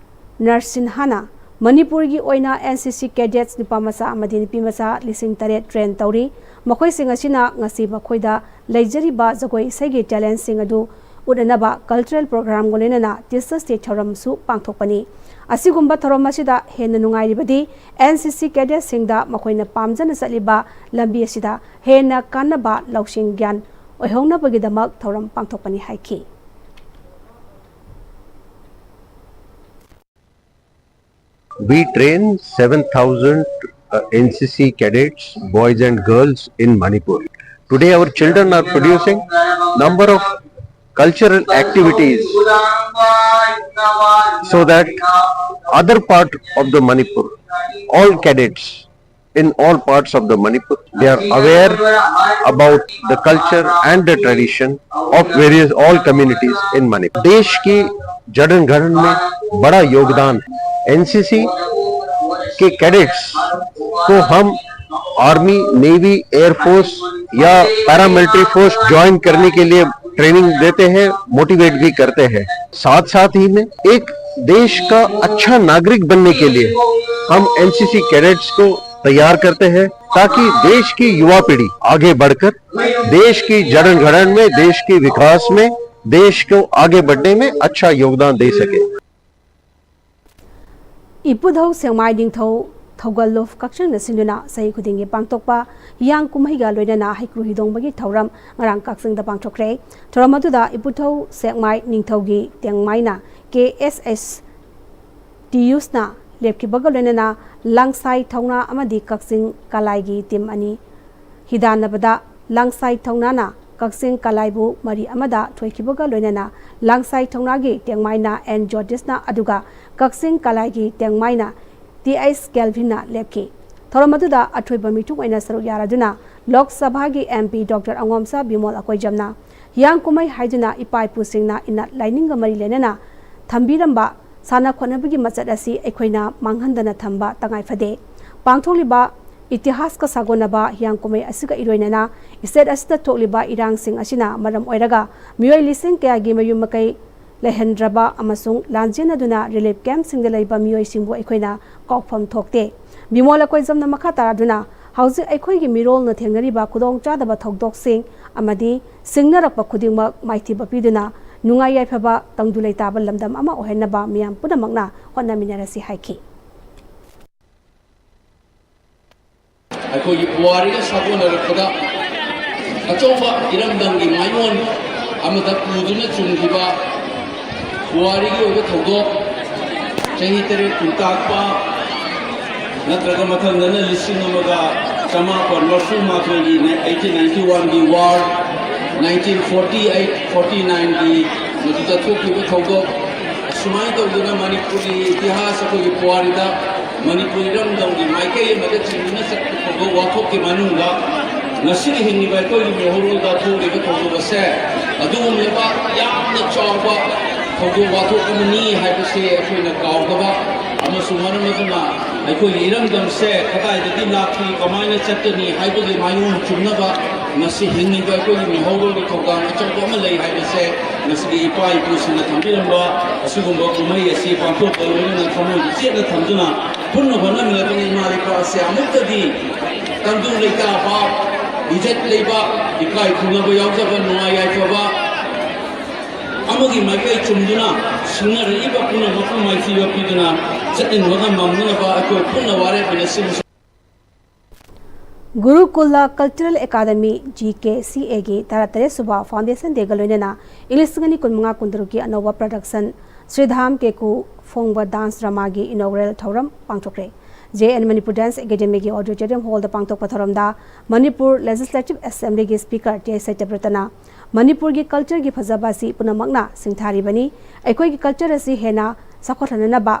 ꯅꯔꯁꯤꯟꯍꯥꯅ ꯃꯅꯤꯄꯨꯔꯒꯤ ꯑꯣꯏꯅ ꯑꯦꯟ ꯁꯤ ꯁꯤ ꯀꯦꯗꯦꯠꯁ ꯅꯨꯄꯥ ꯃꯆꯥ ꯑꯃꯗꯤ ꯅꯨꯄꯤ ꯃꯆꯥ ꯂꯤꯁꯤꯡ ꯇꯔꯦꯠ ꯇ꯭ꯔꯦꯟ ꯇꯧꯔꯤ꯫ ꯃꯈꯣꯏꯁꯤꯡ ꯑꯁꯤꯅ ꯉꯁꯤ ꯃꯈꯣꯏꯗ ꯂꯩꯖꯔꯤꯕ ꯖꯒꯣꯏ ꯏꯁꯩꯒꯤ ꯇꯦꯂꯦꯟꯁꯤꯡ ꯑꯗꯨ ꯎꯠꯅꯅꯕ ꯀꯜꯆꯔꯦꯜ ꯄ꯭ꯔꯣꯒ꯭ꯔꯥꯝꯒ ꯂꯣꯏꯅꯅ ꯇꯤꯆꯔꯁ ꯗꯦ ꯊꯧꯔꯝꯁꯨ ꯄꯥꯡꯊꯣꯛꯄꯅꯤ꯫ ꯑꯁꯤꯒꯨꯝꯕ ꯊꯧꯔꯝ ꯑꯁꯤꯗ ꯍꯦꯟꯅ ꯅꯨꯡꯉꯥꯏꯔꯤꯕꯗꯤ ꯑꯦꯟ ꯁꯤ ꯁꯤ ꯀꯦꯗꯦꯠꯁꯤꯡꯗ ꯃꯈꯣꯏꯅ ꯄꯥꯝꯖꯅ ꯆꯠꯂꯤꯕ ꯂꯝꯕꯤ ꯑꯁꯤꯗ ꯍꯦꯟꯅ ꯀꯥꯟꯅꯕ ꯂꯧꯁꯤꯡ ꯒ꯭ꯌꯥꯟ ꯑꯣꯏꯍꯧꯅꯕꯒꯤꯗꯃꯛ ꯊꯧꯔꯝ ꯄꯥꯡꯊꯣꯛꯄꯅꯤ ꯍꯥꯏꯈꯤ꯫ We train seven thousand uh, N C C cadets, boys and girls in Manipur. Today our children are producing number of cultural activities so that other part of the Manipur, all cadets in all parts of the Manipur, they are aware about the culture and the tradition of various all communities in Manipur. देश की जड़न घड़न में बड़ा योगदान NCC के cadets को हम army, navy, air force या paramilitary force join करने के लिए ट्रेनिंग देते हैं, मोटिवेट भी करते हैं। साथ साथ ही में एक देश का अच्छा नागरिक बनने के लिए हम एनसीसी कैडेट्स को तैयार करते हैं, ताकि देश की युवा पीढ़ी आगे बढ़कर देश की जड़न घड़न में, देश के विकास में, देश को आगे बढ़ने में अच्छा योगदान दे सके। ꯏꯄꯨꯙꯧ ꯁꯦꯛꯃꯥꯏ ꯅꯤꯡꯊꯧ ꯊꯧꯒꯜꯂꯨꯞ ꯀꯛꯆꯤꯡꯅ ꯁꯤꯟꯗꯨꯅ ꯆꯍꯤ ꯈꯨꯗꯤꯡꯒꯤ ꯄꯥꯡꯊꯣꯛꯄ ꯍꯤꯌꯥꯡ ꯀꯨꯝꯍꯩꯒ ꯂꯣꯏꯅꯅ ꯍꯩꯀ꯭ꯔꯨ ꯍꯤꯗꯣꯡꯕꯒꯤ ꯊꯧꯔꯝ ꯉꯔꯥꯡ ꯀꯛꯆꯤꯡꯗ ꯄꯥꯡꯊꯣꯛꯈ꯭ꯔꯦ꯫ ꯊꯧꯔꯝ ꯑꯗꯨꯗ ꯏꯄꯨꯙꯧ ꯁꯦꯛꯃꯥꯏ ꯅꯤꯡꯊꯧꯒꯤ ꯇꯦꯡꯃꯥꯏꯅ ꯀꯦ ꯑꯦꯁ ꯑꯦꯁ ꯇꯤꯌꯨꯁꯅ ꯂꯦꯞꯈꯤꯕꯒ ꯂꯣꯏꯅꯅ ꯂꯥꯡꯁꯥꯏ ꯊꯧꯅꯥ ꯑꯃꯗꯤ ꯀꯛꯆꯤꯡ ꯀꯂꯥꯏꯒꯤ ꯇꯤꯝ ꯑꯅꯤ ꯍꯤꯗꯥꯟꯅꯕꯗ ꯂꯥꯡꯁꯥꯏ ꯊꯧꯅꯥꯅ ꯀꯛꯆꯤꯡ ꯀꯂꯥꯏꯕꯨ ꯃꯔꯤ ꯑꯃꯗ ꯊꯣꯏꯈꯤꯕꯒ ꯂꯣꯏꯅꯅ ꯂꯥꯡꯁꯥꯏ ꯊꯧꯅꯥꯒꯤ ꯇꯦꯡꯃꯥꯏꯅ ꯑꯦꯟ ꯖꯣꯇꯤꯁꯅ ꯑꯗꯨꯒ ꯀꯛꯆꯤꯡ ꯀꯂꯥꯏꯒꯤ ꯇꯦꯡꯃꯥꯏꯅ ꯇꯤ ꯑꯩꯆ ꯀꯦꯜꯚꯤꯟꯅ ꯂꯦꯞꯈꯤ꯫ ꯊꯧꯔꯝ ꯑꯗꯨꯗ ꯑꯊꯣꯏꯕ ꯃꯤꯊꯨꯡ ꯑꯣꯏꯅ ꯁꯔꯨꯛ ꯌꯥꯔꯗꯨꯅ ꯂꯣꯛ ꯁꯚꯥꯒꯤ ꯑꯦꯝ ꯄꯤ ꯗꯣꯛꯇꯔ ꯑꯉꯣꯝꯁꯥ ꯕꯤꯃꯣꯜ ꯑꯀꯣꯏꯖꯝꯅ ꯍꯤꯌꯥꯡ ꯀꯨꯝꯍꯩ ꯍꯥꯏꯗꯨꯅ ꯏꯄꯥ ꯏꯄꯨꯁꯤꯡꯅ ꯏꯅ ꯂꯥꯏꯅꯤꯡꯒ ꯃꯔꯤ ꯂꯩꯅꯅ ꯊꯝꯕꯤꯔꯝꯕ ꯁꯥꯟꯅ ꯈꯣꯠꯅꯕꯒꯤ ꯃꯆꯠ ꯑꯁꯤ ꯑꯩꯈꯣꯏꯅ ꯃꯥꯡꯍꯟꯗꯅ ꯊꯝꯕ ꯇꯉꯥꯏ ꯐꯗꯦ꯫ ꯄꯥꯡꯊꯣꯛꯂꯤꯕ ꯏꯇꯤꯍꯥꯁꯀ ꯁꯥꯒꯣꯟꯅꯕ ꯍꯤꯌꯥꯡ ꯀꯨꯝꯍꯩ ꯑꯁꯤꯒ ꯏꯔꯣꯏꯅꯅ state ꯑꯁꯤꯗ ꯊꯣꯛꯂꯤꯕ ꯏꯔꯥꯡꯁꯤꯡ ꯑꯁꯤꯅ ꯃꯔꯝ ꯑꯣꯏꯔꯒ ꯃꯤꯑꯣꯏ ꯂꯤꯁꯤꯡ ꯀꯌꯥꯒꯤ ꯃꯌꯨꯝ ꯃꯀꯩ ꯂꯩꯍꯟꯗ꯭ꯔꯕ ꯑꯃꯁꯨꯡ ꯂꯥꯟꯖꯦꯟꯅꯗꯨꯅ relief campꯁꯤꯡꯗ ꯂꯩꯕ ꯃꯤꯑꯣꯏꯁꯤꯡꯕꯨ ꯑꯩꯈꯣꯏꯅ ꯀꯥꯎꯐꯝ ꯊꯣꯛꯇꯦ꯫ ꯕꯤꯃꯣꯜ ꯑꯀꯣꯏꯖꯝꯅ ꯃꯈꯥ ꯇꯥꯔꯗꯨꯅ ꯍꯧꯖꯤꯛ ꯑꯩꯈꯣꯏꯒꯤ ꯃꯤꯔꯣꯜꯅ ꯊꯦꯡꯅꯔꯤꯕ ꯈꯨꯗꯣꯡꯆꯥꯗꯕ ꯊꯧꯗꯣꯛꯁꯤꯡ ꯑꯃꯗꯤ ꯁꯤꯡꯅꯔꯛꯄ ꯈꯨꯗꯤꯡꯃꯛ ꯃꯥꯏꯊꯤꯕ ꯄꯤꯗꯨꯅ ꯅꯨꯡꯉꯥꯏ ꯌꯥꯏꯐꯕ ꯇꯪꯗꯨ ꯂꯩꯇꯥꯕ ꯂꯝꯗꯝ ꯑꯃ ꯑꯣꯏꯍꯟꯅꯕ ꯃꯤꯌꯥꯝ ꯄꯨꯝꯅꯃꯛꯅ ꯍꯣꯠꯅꯃꯤꯟꯅꯔꯁꯤ ꯍꯥꯏꯈꯤ꯫ ꯑꯩꯈꯣꯏꯒꯤ ꯄꯨꯋꯥꯔꯤꯒ ꯁꯥꯒꯣꯟꯅꯔꯛꯄꯗ ꯑꯆꯧꯕ ꯏꯔꯝꯗꯝꯒꯤ ꯃꯥꯏꯑꯣꯟ ꯑꯃꯗ ꯄꯨꯗꯨꯅ ꯆꯨꯝꯈꯤꯕ ꯄꯨꯋꯥꯔꯤꯒꯤ ꯑꯣꯏꯕ ꯊꯧꯗꯣꯛ, ꯆꯍꯤ ꯇꯔꯦꯠ ꯈꯨꯟꯇꯥꯛꯄ ꯅꯠꯇ꯭ꯔꯒ ꯃꯊꯪꯗꯅ ꯂꯤꯁꯤꯡ ꯑꯃꯒ ꯆꯃꯥꯄꯟ ꯃꯔꯐꯨ ꯃꯥꯊꯣꯏꯒꯤ eighteen ninety oneꯒꯤ war, nineteen forty eight forty nineꯒꯤ ꯃꯗꯨꯗ ꯊꯣꯛꯈꯤꯕ ꯊꯧꯗꯣꯛ, ꯑꯁꯨꯃꯥꯏꯅ ꯇꯧꯗꯅ ꯃꯅꯤꯄꯨꯔꯒꯤ ꯏꯇꯤꯍꯥꯁ, ꯑꯩꯈꯣꯏꯒꯤ ꯄꯨꯋꯥꯔꯤꯗ ꯃꯅꯤꯄꯨꯔ ꯏꯔꯝꯗꯝꯒꯤ ꯃꯥꯏꯀꯩ ꯑꯃꯗ ꯆꯤꯡꯗꯨꯅ ꯆꯠꯄ ꯊꯧꯗꯣꯛ ꯋꯥꯊꯣꯛꯀꯤ ꯃꯅꯨꯡꯗ ꯉꯁꯤꯒꯤ ꯍꯤꯡꯂꯤꯕ ꯑꯩꯈꯣꯏꯒꯤ ꯃꯤꯍꯧꯔꯣꯜꯗ ꯊꯣꯛꯂꯤꯕ ꯊꯧꯗꯣꯛ ꯑꯁꯦ ꯑꯗꯨꯒꯨꯝꯂꯕ ꯌꯥꯝꯅ ꯆꯥꯎꯕ ꯊꯧꯗꯣꯛ ꯋꯥꯊꯣꯛ ꯑꯃꯅꯤ ꯍꯥꯏꯕꯁꯦ ꯑꯩꯈꯣꯏꯅ ꯀꯥꯎꯗꯕ ꯑꯃꯁꯨꯡ ꯃꯔꯝ ꯑꯗꯨꯅ ꯑꯩꯈꯣꯏꯒꯤ ꯏꯔꯝꯗꯝꯁꯦ ꯀꯗꯥꯏꯗꯒꯤ ꯂꯥꯛꯈꯤ, ꯀꯃꯥꯏꯅ ꯆꯠꯀꯅꯤ ꯍꯥꯏꯕꯒꯤ ꯃꯥꯏꯑꯣꯟ ꯆꯨꯝꯅꯕ ꯉꯁꯤ ꯍꯤꯡꯂꯤꯕ ꯑꯩꯈꯣꯏꯒꯤ ꯃꯤꯍꯧꯔꯣꯜꯒꯤ ꯊꯧꯗꯥꯡ ꯑꯆꯧꯕ ꯑꯃ ꯂꯩ ꯍꯥꯏꯕꯁꯦ ꯉꯁꯤꯒꯤ ꯏꯄꯥ ꯏꯄꯨꯁꯤꯡꯅ ꯊꯝꯕꯤꯔꯝꯕ ꯑꯁꯤꯒꯨꯝꯕ ꯀꯨꯝꯍꯩ ꯑꯁꯤ ꯄꯥꯡꯊꯣꯛꯄ ꯂꯣꯏꯅꯅ ꯊꯃꯣꯏ ꯆꯦꯠꯅ ꯊꯝꯗꯨꯅ ꯄꯨꯟꯅ ꯍꯣꯠꯅꯃꯤꯟꯅꯗꯨꯅ ꯏꯃꯥ ꯂꯩꯄꯥꯛ ꯑꯁꯦ ꯑꯃꯨꯛꯇꯗꯤ ꯇꯪꯗꯨ ꯂꯩꯇꯥꯕ, ꯏꯖꯠ ꯂꯩꯕ, ꯏꯀꯥꯏ ꯈꯨꯝꯅꯕ ꯌꯥꯎꯖꯕ, ꯅꯨꯡꯉꯥꯏ ꯌꯥꯏꯐꯕ ꯑꯃꯒꯤ ꯃꯥꯏꯀꯩ ꯆꯨꯝꯗꯨꯅ ꯁꯤꯡꯅꯔꯛꯏꯕ ꯄꯨꯝꯅꯃꯛꯄꯨ ꯃꯥꯏꯊꯤꯕ ꯄꯤꯗꯨꯅ ꯆꯠꯃꯤꯟꯅꯕ ꯉꯝꯅꯅꯕ ꯑꯩꯈꯣꯏ ꯄꯨꯟꯅ ꯋꯥꯔꯦꯞ ꯃꯤꯟꯅꯁꯤ꯫ ꯒꯨꯔꯨꯀꯨꯂ Cultural Academy, G K C Aꯒꯤ ꯇꯔꯥꯇꯔꯦꯠ ꯁꯨꯕ Foundation Dayꯒ ꯂꯣꯏꯅꯅ ꯏꯪ ꯂꯤꯁꯤꯡ ꯑꯅꯤ ꯀꯨꯟꯃꯉꯥ ꯀꯨꯟꯇꯔꯨꯛꯀꯤ ꯑꯅꯧꯕ production ꯁ꯭ꯔꯤꯙꯥꯝ ꯀꯦꯀꯨ ꯐꯣꯡꯕ dance dramaꯒꯤ inaugural ꯊꯧꯔꯝ ꯄꯥꯡꯊꯣꯛꯈ꯭ꯔꯦ꯫ J N Manipur Dance Academyꯒꯤ auditorium hallꯗ ꯄꯥꯡꯊꯣꯛꯄ ꯊꯧꯔꯝꯗ Manipur Legislative Assemblyꯒꯤ Speaker T I ꯁꯇ꯭ꯌꯕ꯭ꯔꯇꯅ ꯃꯅꯤꯄꯨꯔꯒꯤ cultureꯒꯤ ꯐꯖꯕ ꯑꯁꯤ ꯄꯨꯝꯅꯃꯛꯅ ꯁꯤꯡꯊꯥꯔꯤꯕꯅꯤ꯫ ꯑꯩꯈꯣꯏꯒꯤ culture ꯑꯁꯤ ꯍꯦꯟꯅ ꯆꯥꯎꯈꯠꯍꯟꯅꯅꯕ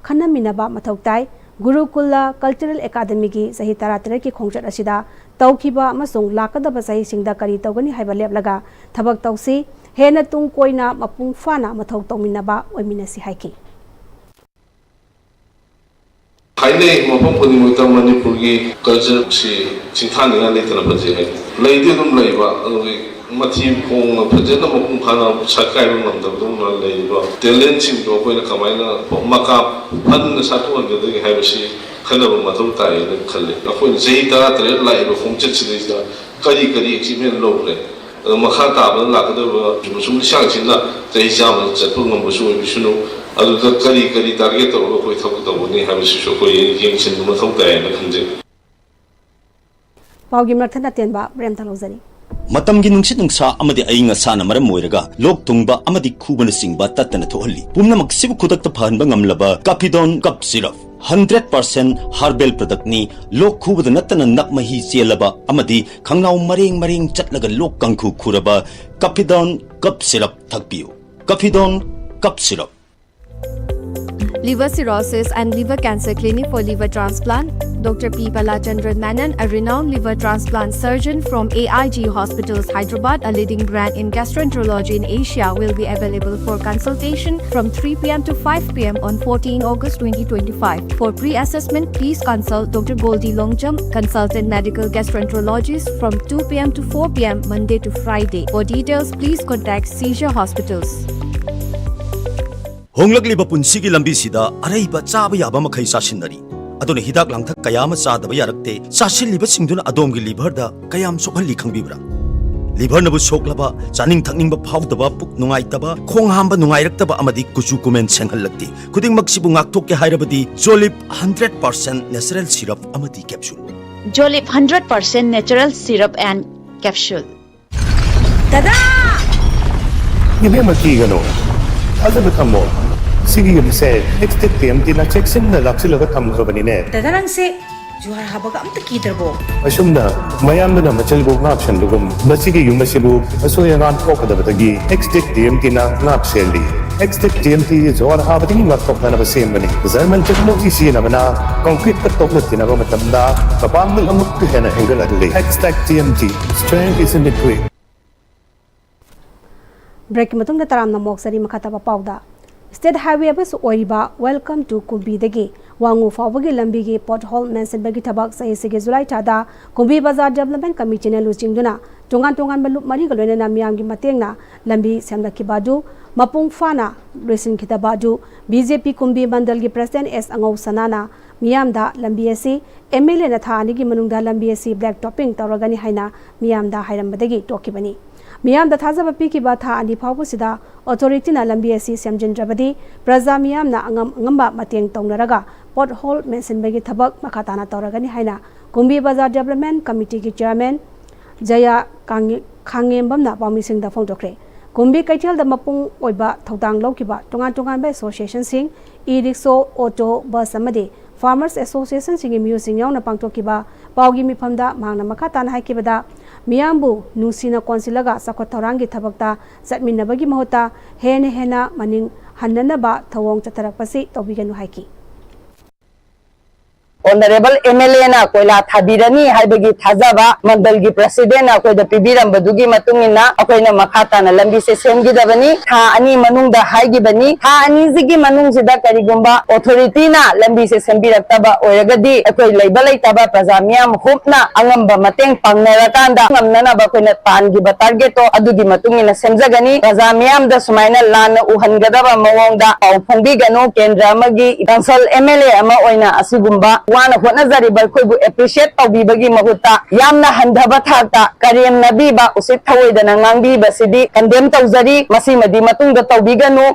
ꯈꯟꯅꯃꯤꯟꯅꯕ ꯃꯊꯧ ꯇꯥꯏ꯫ ꯒꯨꯔꯨꯀꯨꯂ Cultural Academyꯒꯤ ꯆꯍꯤ ꯇꯔꯥꯇꯔꯦꯠꯀꯤ ꯈꯣꯡꯆꯠ ꯑꯁꯤꯗ ꯇꯧꯈꯤꯕ ꯑꯃꯁꯨꯡ ꯂꯥꯛꯀꯗꯕ ꯆꯍꯤꯁꯤꯡꯗ ꯀꯔꯤ ꯇꯧꯒꯅꯤ ꯍꯥꯏꯕ ꯂꯦꯞꯂꯒ ꯊꯕꯛ ꯇꯧꯁꯤ꯫ ꯍꯦꯟꯅ ꯇꯨꯡ ꯀꯣꯏꯅ ꯃꯄꯨꯡ ꯐꯥꯅ ꯃꯊꯧ ꯇꯧꯃꯤꯟꯅꯕ ꯑꯣꯏꯃꯤꯟꯅꯁꯤ ꯍꯥꯏꯈꯤ꯫ ꯍꯥꯏꯅꯩ, ꯃꯐꯝ ꯈꯨꯗꯤꯡꯃꯛꯇ ꯃꯅꯤꯄꯨꯔꯒꯤ ꯀꯜꯆꯔꯁꯤ ꯁꯤꯡꯊꯥꯅꯤꯡꯉꯥꯏ ꯂꯩꯇꯅ ꯐꯖꯩ ꯍꯥꯏ꯫ ꯂꯩꯗꯤ ꯑꯗꯨꯝ ꯂꯩꯕ, ꯑꯗꯨꯒꯤ ꯃꯊꯤ ꯐꯣꯡꯅ ꯐꯖꯅ ꯃꯄꯨꯡ ꯐꯥꯅ ꯁꯛꯀꯥꯏꯕ ꯉꯝꯗꯕꯗꯧꯅ ꯂꯩꯔꯤꯕ ꯇꯦꯂꯦꯟꯁꯤꯡꯗꯣ ꯑꯩꯈꯣꯏꯅ ꯀꯃꯥꯏꯅ ꯃꯀꯥ ꯐꯟꯅ ꯁꯥꯊꯣꯛꯍꯟꯒꯗꯒꯦ ꯍꯥꯏꯕꯁꯤ ꯈꯟꯅꯕ ꯃꯊꯧ ꯇꯥꯏꯌꯦꯅ ꯈꯜꯂꯤ꯫ ꯑꯩꯈꯣꯏꯅ ꯆꯍꯤ ꯇꯔꯥ ꯇꯔꯦꯠ ꯂꯥꯛꯏꯕ ꯈꯣꯡꯆꯠꯁꯤꯗꯩꯁꯤꯗ ꯀꯔꯤ ꯀꯔꯤ ꯑꯦꯆꯤꯞꯃꯦꯟ ꯂꯧꯈ꯭ꯔꯦ? ꯑꯗꯣ ꯃꯈꯥ ꯇꯥꯕꯗ ꯂꯥꯛꯀꯗꯧꯔꯤꯕ ꯁꯨꯝ ꯂꯤꯁꯥꯡꯁꯤꯠꯅ ꯆꯍꯤ ꯆꯥꯝꯃ ꯆꯠꯄ ꯉꯝꯕꯁꯨ ꯑꯣꯏꯕꯤꯁꯅꯨ꯫ ꯑꯗꯨꯗ ꯀꯔꯤ ꯀꯔꯤ ꯇꯥꯔꯒꯦꯠ ꯇꯧꯔꯒ ꯑꯩꯈꯣꯏ ꯊꯕꯛ ꯇꯧꯒꯅꯤ ꯍꯥꯏꯕꯁꯤꯁꯨ ꯑꯩꯈꯣꯏ ꯌꯦꯡꯁꯤꯟꯕ ꯃꯊꯧ ꯇꯥꯏ ꯍꯥꯏꯅ ꯈꯟꯖꯩ꯫ ꯄꯥꯎꯒꯤ ꯃꯔꯛꯊꯠꯅ ꯇꯦꯟꯕ ꯕ꯭ꯔꯦꯛ ꯑꯝꯇ ꯂꯧꯖꯔꯤ꯫ ꯃꯇꯝꯒꯤ ꯅꯨꯡꯁꯤꯠ ꯅꯨꯡꯁꯥ ꯑꯃꯗꯤ ꯑꯏꯪ ꯑꯁꯥꯅ ꯃꯔꯝ ꯑꯣꯏꯔꯒ ꯂꯣꯛ ꯊꯨꯡꯕ ꯑꯃꯗꯤ ꯈꯨꯕꯅꯆꯤꯡꯕ ꯇꯠꯇꯅ ꯊꯣꯛꯍꯜꯂꯤ꯫ ꯄꯨꯝꯅꯃꯛꯁꯤꯕꯨ ꯈꯨꯗꯛꯇ ꯐꯍꯟꯕ ꯉꯝꯂꯕ ꯀꯥꯐꯤꯗꯣꯟ cough syrup. Hundred percent herbal ꯄ꯭ꯔꯗꯛꯅꯤ꯫ ꯂꯣꯛ ꯈꯨꯕꯗ ꯅꯠꯇꯅ ꯅꯞ ꯃꯍꯤ ꯆꯦꯜꯂꯕ ꯑꯃꯗꯤ ꯈꯪꯅꯥꯎ ꯃꯔꯦꯡ ꯃꯔꯦꯡ ꯆꯠꯂꯒ ꯂꯣꯛ ꯀꯥꯡꯈꯨ ꯈꯨꯔꯕ ꯀꯥꯐꯤꯗꯣꯟ ꯀꯞ ꯁꯤꯔꯞ ꯊꯛꯄꯤꯌꯨ꯫ ꯀꯥꯐꯤꯗꯣꯟ cough syrup. Liver Cirrhosis and Liver Cancer Clinic for Liver Transplant. Doctor P Balachandran Menon, a renowned liver transplant surgeon from A I G Hospitals, Hyderabad, a leading brand in gastroenterology in Asia, will be available for consultation from three p.m. to five p.m. on fourteen August twenty twenty-five. For pre-assessment, please consult Doctor Goldie Longjam, consultant medical gastroenterologist, from two p.m. to four p.m. Monday to Friday. For details, please contact Seizure Hospitals. ꯍꯣꯡꯂꯛꯂꯤꯕ ꯄꯨꯟꯁꯤꯒꯤ ꯂꯝꯕꯤꯁꯤꯗ ꯑꯔꯩꯕ ꯆꯥꯕ ꯌꯥꯕ ꯃꯈꯩ ꯆꯥꯁꯤꯟꯅꯔꯤ꯫ ꯑꯗꯨꯅ ꯍꯤꯗꯥꯛ ꯂꯥꯡꯊꯛ ꯀꯌꯥ ꯑꯃ ꯆꯥꯗꯕ ꯌꯥꯔꯛꯇꯦ꯫ ꯆꯥꯁꯤꯜꯂꯤꯕꯁꯤꯡꯗꯨꯅ ꯑꯗꯣꯝꯒꯤ ꯂꯤꯚꯔꯗ ꯀꯌꯥꯝ ꯁꯣꯛꯍꯜꯂꯤ ꯈꯪꯕꯤꯕ꯭ꯔꯥ? ꯂꯤꯚꯔꯅꯕꯨ ꯁꯣꯛꯂꯕ, ꯆꯥꯅꯤꯡ ꯊꯛꯅꯤꯡꯕ ꯐꯥꯎꯗꯕ, ꯄꯨꯛ ꯅꯨꯡꯉꯥꯏꯇꯕ, ꯈꯣꯡ ꯍꯥꯝꯕ ꯅꯨꯡꯉꯥꯏꯔꯛꯇꯕ ꯑꯃꯗꯤ ꯀꯨꯆꯨ ꯀꯨꯃꯦꯟ ꯁꯦꯡꯍꯜꯂꯛꯇꯦ꯫ ꯈꯨꯗꯤꯡꯃꯛꯁꯤꯕꯨ ꯉꯥꯛꯊꯣꯛꯀꯦ ꯍꯥꯏꯔꯕꯗꯤ ꯖꯣꯂꯤꯞ ꯍꯟꯗ꯭ꯔꯦꯠ ꯄꯥꯔꯁꯦꯟ ꯅꯦꯆꯔꯦꯜ ꯁꯤꯔꯞ ꯑꯃꯗꯤ capsule. Jolip hundred percent natural syrup and capsule. ꯗꯗꯥ! ꯏꯕꯦꯝꯃ, ꯀꯤꯒꯅꯨ꯫ ꯊꯥꯖꯕ ꯊꯝꯃꯣ꯫ ꯁꯤꯒꯤ ꯌꯨꯝꯁꯦ ꯑꯦꯛꯁꯇꯦꯛ ꯇꯤ ꯑꯦꯝ ꯇꯤꯅ ꯆꯦꯛꯁꯤꯟꯅ ꯂꯥꯛꯁꯤꯜꯂꯒ ꯊꯝꯈ꯭ꯔꯕꯅꯤꯅꯦ꯫ ꯗꯗꯥ, ꯅꯪꯁꯦ ꯖꯨꯍꯥꯔ ꯍꯥꯕꯒ ꯑꯝꯇ ꯀꯤꯗ꯭ꯔꯕꯣ? ꯑꯁꯨꯝꯅ ꯃꯌꯥꯝꯗꯨꯅ ꯃꯆꯜꯕꯨ ꯉꯥꯛ ꯁꯦꯟꯕꯒꯨꯝ, ꯃꯁꯤꯒꯤ ꯌꯨꯝ ꯑꯁꯤꯕꯨ ꯑꯁꯣꯏ ꯑꯉꯥꯝ ꯊꯣꯛꯀꯗꯕꯗꯒꯤ ꯑꯦꯛꯁꯇꯦꯛ ꯇꯤ ꯑꯦꯝ ꯇꯤꯅ ꯉꯥꯛ ꯁꯦꯜꯂꯤ꯫ ꯑꯦꯛꯁꯇꯦꯛ ꯇꯤ ꯑꯦꯝ ꯇꯤ ꯖꯨꯍꯥꯔ ꯍꯥꯕꯗꯒꯤ ꯉꯥꯛꯊꯣꯛꯅꯅꯕ ꯁꯦꯝꯕꯅꯤ꯫ ꯖꯔꯃꯟ ꯇꯦꯛꯅꯣꯂꯣꯖꯤ ꯁꯤꯖꯤꯟꯅꯕꯅ ꯀꯣꯡꯀ꯭ꯔꯤꯠꯀ ꯇꯣꯛꯅ ꯇꯤꯟꯅꯕ ꯃꯇꯝꯗ ꯃꯄꯥꯡꯒꯜ ꯑꯃꯨꯛꯀ ꯍꯦꯟꯅ ꯍꯦꯟꯒꯠꯍꯜꯂꯤ꯫ ꯑꯦꯛꯁꯇꯦꯛ T M T, strength is in the grit. ꯕ꯭ꯔꯦꯛꯀꯤ ꯃꯇꯨꯡꯗ ꯇꯔꯥꯝꯅ ꯃꯣꯛꯆꯔꯤ꯫ ꯃꯈꯥ ꯇꯥꯕ ꯄꯥꯎꯗ, ꯁ꯭ꯇꯦꯠ ꯍꯥꯏꯋꯦ ꯑꯃꯁꯨ ꯑꯣꯏꯔꯤꯕ Welcome to ꯀꯨꯝꯕꯤꯗꯒꯤ ꯋꯥꯉꯨ ꯐꯥꯎꯕꯒꯤ ꯂꯝꯕꯤꯒꯤ ꯄꯣꯠꯍꯣꯜ ꯃꯦꯟꯁꯤꯟꯕꯒꯤ ꯊꯕꯛ ꯆꯍꯤꯁꯤꯒꯤ ꯖꯨꯂꯥꯏ ꯊꯥꯗ ꯀꯨꯝꯕꯤ ꯕꯖꯥꯔ ꯗꯦꯕꯂꯞꯃꯦꯟ ꯀꯃꯤꯇꯤꯅ ꯂꯨꯆꯤꯡꯗꯨꯅ ꯇꯣꯉꯥꯟ ꯇꯣꯉꯥꯟꯕ ꯂꯨꯞ ꯃꯔꯤꯒ ꯂꯣꯏꯅꯅ ꯃꯤꯌꯥꯝꯒꯤ ꯃꯇꯦꯡꯅ ꯂꯝꯕꯤ ꯁꯦꯝꯂꯛꯈꯤꯕ ꯑꯗꯨ ꯃꯄꯨꯡ ꯐꯥꯅ ꯂꯣꯏꯁꯤꯟꯈꯤꯗꯕ ꯑꯗꯨ ꯕꯤ ꯖꯦ ꯄꯤ ꯀꯨꯝꯕꯤ ꯃꯟꯗꯜꯒꯤ ꯄ꯭ꯔꯁꯤꯗꯦꯟ ꯑꯦꯁ ꯑꯉꯧ ꯁꯅꯥꯅ ꯃꯤꯌꯥꯝꯗ ꯂꯝꯕꯤ ꯑꯁꯤ ꯑꯦꯝ ꯑꯦꯜ ꯑꯦꯅ ꯊꯥ ꯑꯅꯤꯒꯤ ꯃꯅꯨꯡꯗ ꯂꯝꯕꯤ ꯑꯁꯤ ꯕ꯭ꯂꯦꯛ ꯇꯣꯞꯄꯤꯡ ꯇꯧꯔꯒꯅꯤ ꯍꯥꯏꯅ ꯃꯤꯌꯥꯝꯗ ꯍꯥꯏꯔꯝꯕꯗꯒꯤ ꯇꯣꯛꯈꯤꯕꯅꯤ꯫ ꯃꯤꯌꯥꯝꯗ ꯊꯥꯖꯕ ꯄꯤꯈꯤꯕ ꯊꯥ ꯑꯅꯤ ꯐꯥꯎꯕꯁꯤꯗ ꯑꯣꯊꯣꯔꯤꯇꯤꯅ ꯂꯝꯕꯤ ꯑꯁꯤ ꯁꯦꯝꯖꯤꯟꯗ꯭ꯔꯕꯗꯤ ꯄ꯭ꯔꯖꯥ ꯃꯤꯌꯥꯝꯅ ꯑꯉꯝ ꯑꯉꯝꯕ ꯃꯇꯦꯡ ꯇꯧꯅꯔꯒ ꯄꯣꯠ ꯍꯣꯜ ꯃꯦꯟꯁꯤꯟꯕꯒꯤ ꯊꯕꯛ ꯃꯈꯥ ꯇꯥꯅ ꯇꯧꯔꯒꯅꯤ ꯍꯥꯏꯅ ꯀꯨꯝꯕꯤ ꯕꯖꯥꯔ ꯗꯦꯕꯂꯞꯃꯦꯟ ꯀꯃꯤꯇꯤꯒꯤ ꯆꯤꯌꯔꯃꯦꯟ ꯖꯌꯥ ꯀꯥꯡꯉꯦ-, ꯈꯥꯡꯉꯦꯝꯕꯝꯅ ꯄꯥꯎꯃꯤꯁꯤꯡꯗ ꯐꯣꯡꯗꯣꯛꯈ꯭ꯔꯦ꯫ ꯀꯨꯝꯕꯤ ꯀꯩꯊꯦꯜꯗ ꯃꯄꯨꯡ ꯑꯣꯏꯕ ꯊꯧꯗꯥꯡ ꯂꯧꯈꯤꯕ ꯇꯣꯉꯥꯟ ꯇꯣꯉꯥꯟꯕ ꯑꯦꯁꯣꯁꯤꯌꯦꯁꯟꯁꯤꯡ, ꯏ ꯔꯤꯛꯁꯣ, ꯑꯣꯇꯣ, ꯕꯁ ꯑꯃꯗꯤ ꯐꯥꯔꯃꯔꯁ ꯑꯦꯁꯣꯁꯤꯌꯦꯁꯟꯁꯤꯡꯒꯤ ꯃꯤꯑꯣꯏꯁꯤꯡ ꯌꯥꯎꯅ ꯄꯥꯡꯊꯣꯛꯈꯤꯕ ꯄꯥꯎꯒꯤ ꯃꯤꯐꯝꯗ ꯃꯍꯥꯛꯅ ꯃꯈꯥ ꯇꯥꯅ ꯍꯥꯏꯈꯤꯕꯗ, ꯃꯤꯌꯥꯝꯕꯨ ꯅꯨꯡꯁꯤꯅ ꯀꯣꯟꯁꯤꯜꯂꯒ ꯆꯥꯎꯈꯠ ꯊꯧꯔꯥꯡꯒꯤ ꯊꯕꯛꯇ ꯆꯠꯃꯤꯟꯅꯕꯒꯤ ꯃꯍꯨꯠꯇ ꯍꯦꯟꯅ ꯍꯦꯟꯅ ꯃꯅꯤꯡ ꯍꯟꯅꯅꯕ ꯊꯧꯑꯣꯡ ꯆꯠꯊꯔꯛꯄꯁꯤ ꯇꯧꯕꯤꯒꯅꯨ ꯍꯥꯏꯈꯤ꯫ ꯑꯣꯅꯔꯦꯕꯜ ꯑꯦꯝ ꯑꯦꯜ ꯑꯦꯅ ꯀꯣꯏꯂꯥ ꯊꯥꯕꯤꯔꯅꯤ ꯍꯥꯏꯕꯒꯤ ꯊꯥꯖꯕ ꯃꯟꯗꯜꯒꯤ ꯄ꯭ꯔꯁꯤꯗꯦꯟꯅ ꯑꯩꯈꯣꯏꯗ ꯄꯤꯕꯤꯔꯝꯕꯗꯨꯒꯤ ꯃꯇꯨꯡ ꯏꯟꯅ ꯑꯩꯈꯣꯏꯅ ꯃꯈꯥ ꯇꯥꯅ ꯂꯝꯕꯤꯁꯦ ꯁꯦꯝꯈꯤꯗꯕꯅꯤ꯫ ꯊꯥ ꯑꯅꯤ ꯃꯅꯨꯡꯗ ꯍꯥꯏꯈꯤꯕꯅꯤ꯫ ꯊꯥ ꯑꯅꯤꯁꯤꯒꯤ ꯃꯅꯨꯡꯁꯤꯗ ꯀꯔꯤꯒꯨꯝꯕ ꯑꯣꯊꯣꯔꯤꯇꯤꯅ ꯂꯝꯕꯤꯁꯦ ꯁꯦꯝꯕꯤꯔꯛꯇꯕ ꯑꯣꯏꯔꯒꯗꯤ ꯑꯩꯈꯣꯏ ꯂꯩꯕ ꯂꯩꯇꯕ ꯄ꯭ꯔꯖꯥ ꯃꯤꯌꯥꯝ ꯍꯨꯞꯅ ꯑꯉꯝꯕ ꯃꯇꯦꯡ ꯄꯥꯡꯅꯔꯀꯥꯟꯗ ꯉꯝꯅꯅꯕ ꯑꯩꯈꯣꯏꯅ ꯇꯥꯟꯈꯤꯕ ꯇꯥꯔꯒꯦꯠꯇꯣ ꯑꯗꯨꯒꯤ ꯃꯇꯨꯡ ꯏꯟꯅ ꯁꯦꯝꯖꯒꯅꯤ꯫ ꯄ꯭ꯔꯖꯥ ꯃꯤꯌꯥꯝꯗ ꯁꯨꯃꯥꯏꯅ ꯂꯥꯟꯅ ꯎꯍꯟꯒꯗꯕ ꯃꯑꯣꯡꯗ ꯄꯥꯎ ꯐꯣꯡꯕꯤꯒꯅꯨ꯫ ꯀꯦꯟꯗ꯭ꯔ ꯑꯃꯒꯤ ꯀꯥꯎꯟꯁꯤꯜ ꯑꯦꯝ ꯑꯦꯜ ꯑꯦ ꯑꯃ ꯑꯣꯏꯅ ꯑꯁꯤꯒꯨꯝꯕ ꯋꯥꯅ ꯍꯣꯠꯅꯖꯔꯤꯕ ꯑꯩꯈꯣꯏꯕꯨ ꯑꯦꯄ꯭ꯔꯤꯁꯤꯌꯦꯠ ꯇꯧꯕꯤꯕꯒꯤ ꯃꯍꯨꯠꯇ ꯌꯥꯝꯅ ꯍꯟꯊꯕ ꯊꯥꯛꯇ ꯀꯔꯦꯝꯅꯕꯤꯕ, ꯎꯁꯤꯠ ꯊꯑꯣꯏꯗꯅ ꯉꯥꯡꯕꯤꯕꯁꯤꯗꯤ ꯀꯟꯗꯦꯝ ꯇꯧꯖꯔꯤ꯫ ꯃꯁꯤꯃꯗꯤ ꯃꯇꯨꯡꯗ ꯇꯧꯕꯤꯒꯅꯨ꯫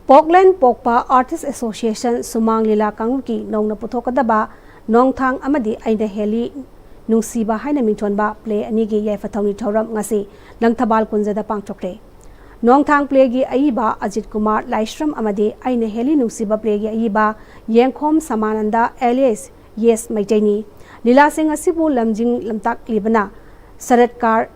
ꯄꯣꯛꯂꯦꯟ ꯄꯣꯛꯄ ꯑꯥꯔꯇꯤꯁ ꯑꯦꯁꯣꯁꯤꯌꯦꯁꯟ ꯁꯨꯃꯥꯡ ꯂꯤꯂꯥ ꯀꯥꯡꯂꯨꯞꯀꯤ ꯅꯧꯅ ꯄꯨꯊꯣꯛꯀꯗꯕ ꯅꯣꯡꯊꯥꯡ ꯑꯃꯗꯤ ꯑꯩꯅ ꯍꯦꯜꯂꯤ ꯅꯨꯡꯁꯤꯕ ꯍꯥꯏꯅ ꯃꯤꯡꯊꯣꯟꯕ ꯄ꯭ꯂꯦ ꯑꯅꯤꯒꯤ ꯌꯥꯏꯐ ꯊꯧꯅꯤ ꯊꯧꯔꯝ ꯉꯁꯤ ꯂꯪꯊꯕꯥꯜ ꯀꯨꯟꯖꯗ ꯄꯥꯡꯊꯣꯛꯈ꯭ꯔꯦ꯫ ꯅꯣꯡꯊꯥꯡ ꯄ꯭ꯂꯦꯒꯤ ꯑꯏꯕ ꯑꯖꯤꯠ ꯀꯨꯃꯥꯔ ꯂꯥꯏꯁ꯭ꯔꯝ ꯑꯃꯗꯤ ꯑꯩꯅ ꯍꯦꯜꯂꯤ ꯅꯨꯡꯁꯤꯕ ꯄ꯭ꯂꯦꯒꯤ ꯑꯏꯕ ꯌꯦꯡꯈꯣꯝ ꯁꯃꯥꯅꯟꯗ ꯑꯦꯂꯤꯌꯁ ꯌꯦꯁ ꯃꯩꯇꯩꯅꯤ꯫ ꯂꯤꯂꯥꯁꯤꯡ ꯑꯁꯤꯕꯨ ꯂꯝꯖꯤꯡ ꯂꯝꯇꯥꯛꯂꯤꯕꯅ ꯁꯔꯠꯀꯥꯔ,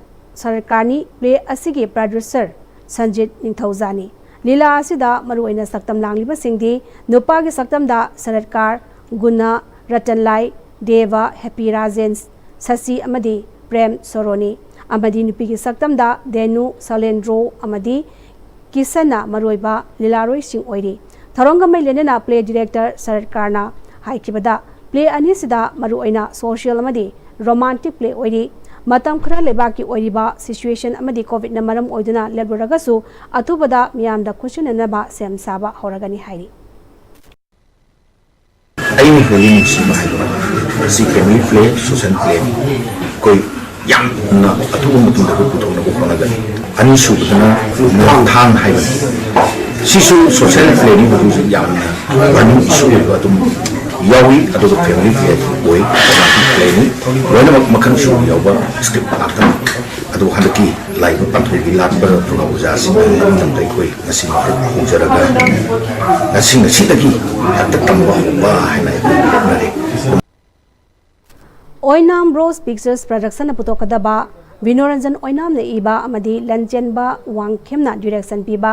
ꯁꯔꯠꯀꯥꯔꯅꯤ꯫ ꯄ꯭ꯂꯦ ꯑꯁꯤꯒꯤ ꯄ꯭ꯔꯗ꯭ꯌꯨꯁꯔ ꯁꯟꯖꯤꯠ ꯅꯤꯡꯊꯧꯖꯥꯅꯤ꯫ ꯂꯤꯂꯥ ꯑꯁꯤꯗ ꯃꯔꯨꯑꯣꯏꯅ ꯁꯛꯇꯝ ꯂꯥꯡꯂꯤꯕꯁꯤꯡꯗꯤ ꯅꯨꯄꯥꯒꯤ ꯁꯛꯇꯝꯗ ꯁꯔꯠꯀꯥꯔ, ꯒꯨꯅ, ꯔꯇꯟꯂꯥꯏ, ꯗꯦꯕ, ꯍꯦꯄꯤ ꯔꯥꯖꯦꯟ, ꯁꯁꯤ ꯑꯃꯗꯤ ꯄ꯭ꯔꯦꯝ ꯁꯣꯔꯣꯅꯤ꯫ ꯑꯃꯗꯤ ꯅꯨꯄꯤꯒꯤ ꯁꯛꯇꯝꯗ ꯗꯦꯅꯨ, ꯁꯂꯦꯟꯗ꯭ꯔꯣ ꯑꯃꯗꯤ ꯀꯤꯁꯟꯅ ꯃꯔꯨꯑꯣꯏꯕ ꯂꯤꯂꯥꯔꯣꯏꯁꯤꯡ ꯑꯣꯏꯔꯤ꯫ ꯊꯧꯔꯝꯒ ꯃꯔꯤ ꯂꯩꯅꯅ play director ꯁꯔꯠꯀꯥꯔꯅ ꯍꯥꯏꯈꯤꯕꯗ, play ꯑꯅꯤꯁꯤꯗ ꯃꯔꯨꯑꯣꯏꯅ social ꯑꯃꯗꯤ romantic play ꯑꯣꯏꯔꯤ꯫ ꯃꯇꯝ ꯈꯔ ꯂꯩꯕꯥꯛꯀꯤ ꯑꯣꯏꯔꯤꯕ situation ꯑꯃꯗꯤ COVIDꯅ ꯃꯔꯝ ꯑꯣꯏꯗꯨꯅ ꯂꯦꯞꯂꯨꯔꯒꯁꯨ, ꯑꯊꯨꯕꯗ ꯃꯤꯌꯥꯝꯗ ꯈꯨꯠꯁꯤꯟꯅꯅꯕ ꯁꯦꯝ ꯁꯥꯕ ꯍꯧꯔꯒꯅꯤ ꯍꯥꯏꯔꯤ꯫ ꯑꯩꯅ ꯍꯦꯜꯂꯤ ꯅꯨꯡꯁꯤꯕ ꯍꯥꯏꯕ ꯑꯁꯤ family play, social play ꯑꯩꯈꯣꯏ ꯌꯥꯝꯅ ꯑꯊꯨꯕ ꯃꯇꯝꯗ ꯑꯩꯈꯣꯏ ꯄꯨꯊꯣꯛꯅꯕ ꯍꯣꯠꯅꯒꯅꯤ꯫ ꯑꯅꯤꯁꯨꯕꯗꯅ ꯃꯣꯟꯊꯥꯡ ꯍꯥꯏꯕꯅꯤ꯫ ꯁꯤꯁꯨ social playꯅꯤ, ꯃꯗꯨꯁꯨ ꯌꯥꯝꯅ burning issue ꯑꯣꯏꯕ ꯑꯗꯨꯝ ꯌꯥꯎꯏ, ꯑꯗꯨꯒ family play ꯑꯣꯏ, romantic playꯅꯤ꯫ ꯂꯣꯏꯅꯃꯛ ꯃꯈꯜ ꯁꯨꯅ ꯌꯥꯎꯕ script ꯉꯥꯛꯇꯅꯤ꯫ ꯑꯗꯨ ꯍꯟꯗꯛꯀꯤ ꯂꯥꯛꯏꯕ ꯄꯥꯟꯊꯣꯏꯕꯤ ꯂꯥꯠꯄ ꯐꯨꯡꯒꯥ ꯑꯣꯖꯥꯁꯤꯡꯅ ꯂꯝꯗꯝꯗ ꯑꯩꯈꯣꯏ ꯉꯁꯤ ꯍꯧꯖꯔꯒ ꯉꯁꯤ ꯉꯁꯤꯗꯒꯤ ꯍꯦꯛꯇ ꯇꯝꯕ ꯍꯧꯕ ꯍꯥꯏꯅ ꯑꯩꯈꯣꯏ ꯍꯣꯠꯅꯔꯤ꯫ ꯑꯣꯏꯅꯥꯝ ꯕ꯭ꯔꯣꯁ ꯄꯤꯛꯆꯔꯁ ꯄ꯭ꯔꯗꯛꯁꯟꯅ ꯄꯨꯊꯣꯛꯀꯗꯕ ꯕꯤꯅꯣꯔꯟꯖꯟ ꯑꯣꯏꯅꯥꯝꯅ ꯏꯕ ꯑꯃꯗꯤ ꯂꯟꯆꯦꯟꯕ ꯋꯥꯡꯈꯦꯝꯅ ꯗꯤꯔꯦꯛꯁꯟ ꯄꯤꯕ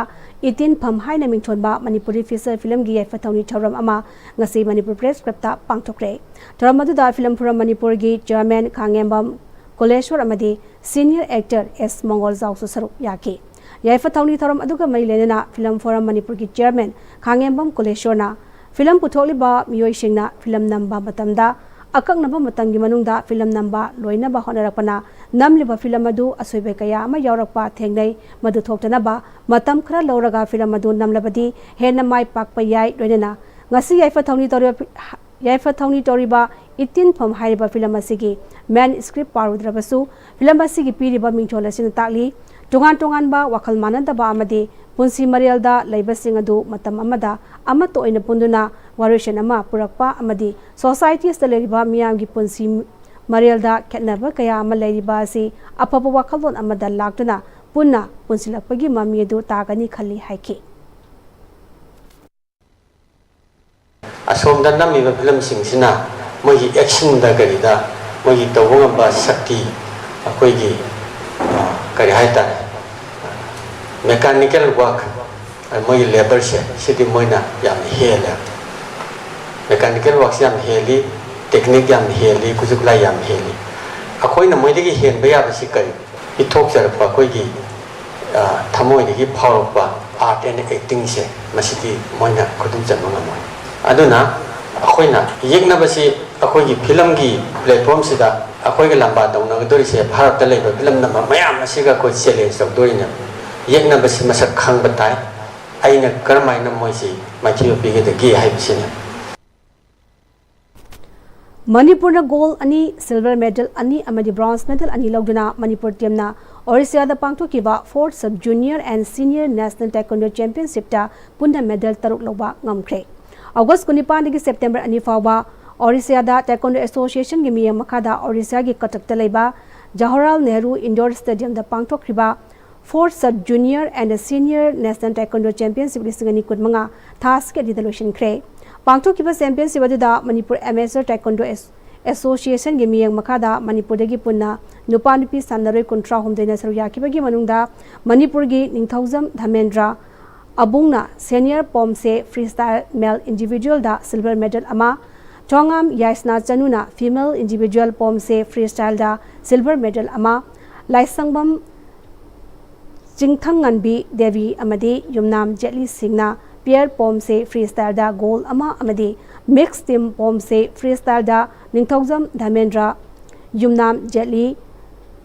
ꯏꯇꯤꯟꯐꯝ ꯍꯥꯏꯅ ꯃꯤꯡꯊꯣꯟꯕ ꯃꯅꯤꯄꯨꯔꯤ ꯐꯤꯆꯔ ꯐꯤꯂꯝꯒꯤ ꯌꯥꯏꯐ ꯊꯧꯅꯤ ꯊꯧꯔꯝ ꯑꯃ ꯉꯁꯤ ꯃꯅꯤꯄꯨꯔ ꯄ꯭ꯔꯦꯁ ꯀ꯭ꯂꯕꯇ ꯄꯥꯡꯊꯣꯛꯈ꯭ꯔꯦ꯫ ꯊꯧꯔꯝ ꯑꯗꯨꯗ ꯐꯤꯂꯝ ꯐꯣꯔꯝ ꯃꯅꯤꯄꯨꯔꯒꯤ ꯆꯤꯌꯔꯃꯦꯟ ꯈꯥꯉꯦꯝꯕꯝ ꯀꯨꯂꯦꯁꯣꯔ ꯑꯃꯗꯤ ꯁꯤꯅꯤꯌꯔ ꯑꯦꯛꯇꯔ ꯑꯦꯁ ꯃꯪꯒꯣꯜꯖꯥꯎꯁꯨ ꯁꯔꯨꯛ ꯌꯥꯈꯤ꯫ ꯌꯥꯏꯐ ꯊꯧꯅꯤ ꯊꯧꯔꯝ ꯑꯗꯨꯒ ꯃꯔꯤ ꯂꯩꯅꯅ ꯐꯤꯂꯝ ꯐꯣꯔꯝ ꯃꯅꯤꯄꯨꯔꯒꯤ ꯆꯤꯌꯔꯃꯦꯟ ꯈꯥꯉꯦꯝꯕꯝ ꯀꯨꯂꯦꯁꯣꯔꯅ ꯐꯤꯂꯝ ꯄꯨꯊꯣꯛꯂꯤꯕ ꯃꯤꯑꯣꯏꯁꯤꯡꯅ ꯐꯤꯂꯝ ꯅꯝꯕ ꯃꯇꯝꯗ ꯑꯀꯛꯅꯕ ꯃꯇꯝꯒꯤ ꯃꯅꯨꯡꯗ ꯐꯤꯂꯝ ꯅꯝꯕ ꯂꯣꯏꯅꯕ ꯍꯣꯠꯅꯔꯛꯄꯅ ꯅꯝꯂꯤꯕ ꯐꯤꯂꯝ ꯑꯗꯨ ꯑꯁꯣꯏꯕ ꯀꯌꯥ ꯑꯃ ꯌꯥꯎꯔꯛꯄ ꯊꯦꯡꯅꯩ꯫ ꯃꯗꯨ ꯊꯣꯛꯇꯅꯕ ꯃꯇꯝ ꯈꯔ ꯂꯧꯔꯒ ꯐꯤꯂꯝ ꯑꯗꯨ ꯅꯝꯂꯕꯗꯤ ꯍꯦꯟꯅ ꯃꯥꯏ ꯄꯥꯛꯄ ꯌꯥꯏ꯫ ꯂꯣꯏꯅꯅ ꯉꯁꯤ ꯌꯥꯏꯐ ꯊꯧꯅꯤ ꯇꯧꯔꯤꯕ, ꯌꯥꯏꯐ ꯊꯧꯅꯤ ꯇꯧꯔꯤꯕ ꯏꯇꯤꯟꯐꯝ ꯍꯥꯏꯔꯤꯕ ꯐꯤꯂꯝ ꯑꯁꯤꯒꯤ main script ꯄꯥꯔꯨꯗ꯭ꯔꯕꯁꯨ, ꯐꯤꯂꯝ ꯑꯁꯤꯒꯤ ꯄꯤꯔꯤꯕ ꯃꯤꯡꯊꯣꯜ ꯑꯁꯤꯅ ꯇꯥꯛꯂꯤ, ꯇꯣꯉꯥꯟ ꯇꯣꯉꯥꯟꯕ ꯋꯥꯈꯜ ꯃꯥꯟꯅꯗꯕ ꯑꯃꯗꯤ ꯄꯨꯟꯁꯤ ꯃꯔꯦꯜꯗ ꯂꯩꯕꯁꯤꯡ ꯑꯗꯨ ꯃꯇꯝ ꯑꯃꯗ ꯑꯃꯠꯇ ꯑꯣꯏꯅ ꯄꯨꯟꯗꯨꯅ ꯋꯥꯔꯣꯏꯁꯤꯟ ꯑꯃ ꯄꯨꯔꯛꯄ ꯑꯃꯗꯤ societies ꯇ ꯂꯩꯔꯤꯕ ꯃꯤꯌꯥꯝꯒꯤ ꯄꯨꯟꯁꯤ ꯃꯔꯦꯜꯗ ꯈꯦꯠꯅꯕ ꯀꯌꯥ ꯑꯃ ꯂꯩꯔꯤꯕ ꯑꯁꯤ ꯑꯐꯕ ꯋꯥꯈꯜꯂꯣꯟ ꯑꯃꯗ ꯂꯥꯛꯇꯨꯅ ꯄꯨꯟꯅ ꯄꯨꯟꯁꯤꯜꯂꯛꯄꯒꯤ ꯃꯃꯤ ꯑꯗꯨ ꯇꯥꯒꯅꯤ ꯈꯜꯂꯤ ꯍꯥꯏꯈꯤ꯫ ꯑꯁꯣꯝꯗ ꯅꯝꯃꯤꯕ ꯐꯤꯂꯝꯁꯤꯡꯁꯤꯅ ꯃꯣꯏꯒꯤ ꯑꯦꯛꯁꯟꯗ ꯀꯔꯤꯗ ꯃꯣꯏꯒꯤ ꯇꯧꯕ ꯉꯝꯕ ꯁꯛꯇꯤ, ꯑꯩꯈꯣꯏꯒꯤ, ꯑ, ꯀꯔꯤ ꯍꯥꯏꯇꯥꯔꯦ, mechanical work, ꯑ, ꯃꯣꯏꯒꯤ ꯂꯦꯕꯔꯁꯦ ꯁꯤꯗꯤ ꯃꯣꯏꯅ ꯌꯥꯝꯅ ꯍꯦꯜꯂꯦ꯫ Mechanical workꯁꯦ ꯌꯥꯝ ꯍꯦꯜꯂꯤ, technique ꯌꯥꯝ ꯍꯦꯜꯂꯤ, ꯈꯨꯠꯁꯨ ꯈꯨꯠꯂꯥꯏ ꯌꯥꯝ ꯍꯦꯜꯂꯤ꯫ ꯑꯩꯈꯣꯏꯅ ꯃꯣꯏꯗꯒꯤ ꯍꯦꯟꯕ ꯌꯥꯕꯁꯤ ꯀꯔꯤ? ꯄꯤꯊꯣꯛꯆꯔꯛꯄ ꯑꯩꯈꯣꯏꯒꯤ ꯊꯃꯣꯏꯗꯒꯤ ꯐꯥꯎꯔꯛꯄ ꯑꯥꯔꯠ ꯑꯦꯟ ꯑꯦꯛꯇꯤꯡꯁꯦ ꯃꯁꯤꯗꯤ ꯃꯣꯏꯅ ꯈꯨꯗꯨꯝ ꯆꯟꯕ ꯉꯝꯃꯣꯏ꯫ ꯑꯗꯨꯅ ꯑꯩꯈꯣꯏꯅ ꯌꯦꯛꯅꯕꯁꯤ ꯑꯩꯈꯣꯏꯒꯤ ꯐꯤꯂꯝꯒꯤ ꯄ꯭ꯂꯦꯠꯐꯣꯝꯁꯤꯗ ꯑꯩꯈꯣꯏꯒ ꯂꯝꯕꯥ ꯇꯧꯅꯒꯗꯧꯔꯤꯁꯦ ꯚꯥꯔꯠꯇ ꯂꯩꯕ ꯐꯤꯂꯝ ꯅꯝꯕ ꯃꯌꯥꯝ ꯑꯁꯤꯒ ꯑꯩꯈꯣꯏ ꯆꯦꯂꯦꯟꯖ ꯇꯧꯗꯣꯔꯤꯅꯦ꯫ ꯌꯦꯛꯅꯕꯁꯤ ꯃꯁꯛ ꯈꯪꯕ ꯇꯥꯏ꯫ ꯑꯩꯅ ꯀꯔꯝꯍꯥꯏꯅ ꯃꯣꯏꯁꯤ ꯃꯥꯏꯊꯤꯕ ꯄꯤꯒꯗꯒꯦ ꯍꯥꯏꯕꯁꯤꯅꯤ꯫ ꯃꯅꯤꯄꯨꯔꯅ ꯒꯣꯜ ꯑꯅꯤ, ꯁꯤꯜꯚꯔ ꯃꯦꯗꯜ ꯑꯅꯤ ꯑꯃꯗꯤ ꯕ꯭ꯔꯣꯟꯖ ꯃꯦꯗꯜ ꯑꯅꯤ ꯂꯧꯗꯨꯅ ꯃꯅꯤꯄꯨꯔ ꯇꯤꯝꯅ ꯑꯣꯔꯤꯁꯤꯌꯥꯗ ꯄꯥꯡꯊꯣꯛꯈꯤꯕ fourth sub junior and senior national taekwondo ꯆꯦꯝꯄꯤꯌꯟꯁꯤꯞꯇ ꯄꯨꯟꯅ ꯃꯦꯗꯜ ꯇꯔꯨꯛ ꯂꯧꯕ ꯉꯝꯈ꯭ꯔꯦ꯫ ꯑꯣꯒꯁ ꯀꯨꯟꯅꯤꯄꯥꯟꯗꯒꯤ ꯁꯦꯞꯇꯦꯝꯕꯔ ꯑꯅꯤ ꯐꯥꯎꯕ ꯑꯣꯔꯤꯁꯤꯌꯥꯗ ꯇꯥꯏꯀꯣꯟꯗꯣ ꯑꯦꯁꯣꯁꯤꯌꯦꯁꯟꯒꯤ ꯃꯤꯠꯌꯦꯡ ꯃꯈꯥꯗ ꯑꯣꯔꯤꯁꯤꯌꯥꯒꯤ ꯀꯇꯛꯇ ꯂꯩꯕ ꯖꯋꯥꯍꯔꯂꯥꯜ ꯅꯦꯍꯔꯨ ꯏꯟꯗꯣꯔ ꯁ꯭ꯇꯦꯗꯤꯌꯝꯗ ꯄꯥꯡꯊꯣꯛꯈ꯭ꯔꯤꯕ fourth sub junior and senior national taekwondo championship ꯂꯤꯁꯤꯡ ꯑꯅꯤ ꯀꯨꯟꯃꯉꯥ ꯊꯥ ꯑꯁꯤꯒꯤ ꯑꯅꯤꯗ ꯂꯣꯏꯁꯤꯟꯈ꯭ꯔꯦ꯫ ꯄꯥꯡꯊꯣꯛꯈꯤꯕ ꯆꯦꯝꯄꯤꯌꯟꯁꯤꯞ ꯑꯗꯨꯗ ꯃꯅꯤꯄꯨꯔ ꯑꯦꯃꯦꯆꯔ ꯇꯥꯏꯀꯣꯟꯗꯣ ꯑꯦꯁ-, ꯑꯦꯁꯣꯁꯤꯌꯦꯁꯟꯒꯤ ꯃꯤꯠꯌꯦꯡ ꯃꯈꯥꯗ ꯃꯅꯤꯄꯨꯔꯗꯒꯤ ꯄꯨꯟꯅ ꯅꯨꯄꯥ ꯅꯨꯄꯤ ꯁꯥꯟꯅꯔꯣꯏ ꯀꯨꯟꯊ꯭ꯔꯥ ꯍꯨꯝꯗꯣꯏꯅ ꯁꯔꯨꯛ ꯌꯥꯈꯤꯕꯒꯤ ꯃꯅꯨꯡꯗ ꯃꯅꯤꯄꯨꯔꯒꯤ ꯅꯤꯡꯊꯧꯖꯝ ꯙꯃꯦꯟꯗ꯭ꯔ ꯑꯕꯨꯡꯅ ꯁꯦꯅꯤꯌꯔ ꯄꯣꯝꯁꯦ ꯐ꯭ꯔꯤꯁ꯭ꯇꯥꯏꯜ ꯃꯦꯜ ꯏꯟꯗꯤꯚꯤꯖꯨꯋꯦꯜꯗ ꯁꯤꯜꯚꯔ ꯃꯦꯗꯜ ꯑꯃ, ꯊꯣꯉꯥꯝ ꯌꯥꯏꯁꯅꯥ ꯆꯅꯨꯅ ꯐꯤꯃꯦꯜ ꯏꯟꯗꯤꯚꯤꯖꯨꯋꯦꯜ ꯄꯣꯝꯁꯦ ꯐ꯭ꯔꯤꯁ꯭ꯇꯥꯏꯜꯗ ꯁꯤꯜꯚꯔ ꯃꯦꯗꯜ ꯑꯃ, ꯂꯥꯏꯁꯪꯕꯝ ꯆꯤꯡꯊꯪꯉꯥꯟꯕꯤ ꯗꯦꯕꯤ ꯑꯃꯗꯤ ꯌꯨꯝꯅꯥꯝ ꯖꯦꯠꯂꯤ ꯁꯤꯡꯅ ꯄꯤꯌꯔ ꯄꯣꯝꯁꯦ ꯐ꯭ꯔꯤꯁ꯭ꯇꯥꯏꯜꯗ ꯒꯣꯜ ꯑꯃ ꯑꯃꯗꯤ ꯃꯤꯛꯁ ꯇꯤꯝ ꯄꯣꯝꯁꯦ ꯐ꯭ꯔꯤꯁ꯭ꯇꯥꯏꯜꯗ ꯅꯤꯡꯊꯧꯖꯝ ꯙꯃꯦꯟꯗ꯭ꯔ, ꯌꯨꯝꯅꯥꯝ ꯖꯦꯠꯂꯤ,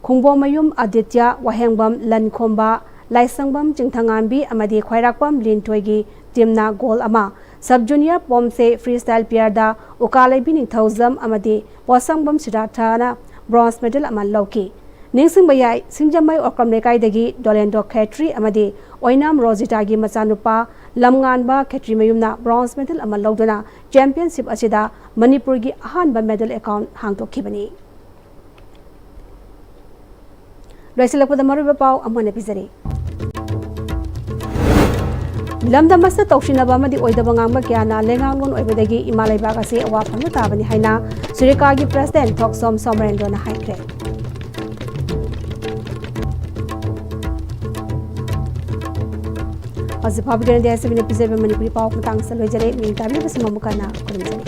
ꯈꯣꯡꯕꯣꯃꯌꯨꯝ ꯑꯗꯤꯇ꯭ꯌ, ꯋꯥꯍꯦꯡꯕꯝ ꯂꯟꯈꯣꯝꯕ, ꯂꯥꯏꯁꯪꯕꯝ ꯆꯤꯡꯊꯪꯉꯥꯟꯕꯤ ꯑꯃꯗꯤ ꯈ꯭ꯋꯥꯏꯔꯥꯛꯄꯝ ꯂꯤꯟꯊꯣꯏꯒꯤ ꯇꯤꯝꯅ ꯒꯣꯜ ꯑꯃ, ꯁꯕ ꯖꯨꯅꯤꯌꯔ ꯄꯣꯝꯁꯦ ꯐ꯭ꯔꯤꯁ꯭ꯇꯥꯏꯜ ꯄꯤꯌꯔꯗ ꯎꯀꯥꯂꯩꯕꯤ ꯅꯤꯡꯊꯧꯖꯝ ꯑꯃꯗꯤ ꯄꯣꯠꯁꯪꯕꯝ ꯁꯤꯗꯥꯔꯊꯅ ꯕ꯭ꯔꯣꯟꯖ ꯃꯦꯗꯜ ꯑꯃ ꯂꯧꯈꯤ꯫ ꯅꯤꯡꯁꯤꯡꯕ ꯌꯥꯏ, ꯁꯤꯡꯖꯃꯩ ꯑꯣꯀ꯭ꯔꯝ ꯂꯩꯀꯥꯏꯗꯒꯤ ꯗꯣꯂꯦꯟꯗꯣ ꯈꯦꯇ꯭ꯔꯤ ꯑꯃꯗꯤ ꯑꯣꯏꯅꯥꯝ ꯔꯣꯖꯤꯇꯥꯒꯤ ꯃꯆꯥꯅꯨꯄꯥ ꯂꯝꯉꯥꯟꯕ ꯈꯦꯇ꯭ꯔꯤꯃꯌꯨꯝꯅ ꯕ꯭ꯔꯣꯟꯖ ꯃꯦꯗꯜ ꯑꯃ ꯂꯧꯗꯨꯅ ꯆꯦꯝꯄꯤꯌꯟꯁꯤꯞ ꯑꯁꯤꯗ ꯃꯅꯤꯄꯨꯔꯒꯤ ꯑꯍꯥꯟꯕ ꯃꯦꯗꯜ ꯑꯦꯀꯥꯎꯟ ꯍꯥꯡꯗꯣꯛꯈꯤꯕꯅꯤ꯫ ꯂꯣꯏꯁꯤꯜꯂꯛꯄꯗ ꯃꯔꯨꯑꯣꯏꯕ ꯄꯥꯎ ꯑꯃꯨꯛ ꯍꯟꯅ ꯄꯤꯖꯔꯤ꯫ ꯂꯝꯗꯝ ꯑꯁꯤꯗ ꯇꯧꯁꯤꯟꯅꯕ ꯑꯃꯗꯤ ꯑꯣꯏꯗꯕ ꯉꯥꯡꯕ ꯀꯌꯥꯅ ꯂꯩꯉꯥꯛꯂꯣꯟ ꯑꯣꯏꯕꯗꯒꯤ ꯏꯃꯥ ꯂꯩꯕꯥꯛ ꯑꯁꯤ ꯑꯋꯥꯐꯝꯗ ꯇꯥꯕꯅꯤ ꯍꯥꯏꯅ ꯁꯨꯔꯤꯀꯥꯒꯤ ꯄ꯭ꯔꯦꯁꯤꯗꯦꯟꯠ ꯊꯣꯛꯆꯣꯝ ꯁꯣꯃꯔꯦꯟꯗ꯭ꯔꯣꯅ ꯍꯥꯏꯈ꯭ꯔꯦ꯫ ꯍꯧꯖꯤꯛ ꯐꯥꯎꯕꯒꯤ ꯑꯣꯏꯅꯗꯤ ꯑꯁꯤꯅ ꯄꯤꯖꯔꯤꯕ ꯃꯅꯤꯄꯨꯔꯤ ꯄꯥꯎ ꯃꯇꯥꯡ ꯑꯁꯤꯗ ꯂꯣꯏꯖꯔꯦ꯫ ꯃꯤꯡ ꯇꯥꯕꯤꯔꯤꯕꯁꯤꯡ ꯑꯃꯨꯛ ꯍꯟꯅ ꯈꯨꯔꯨꯝꯖꯔꯤ꯫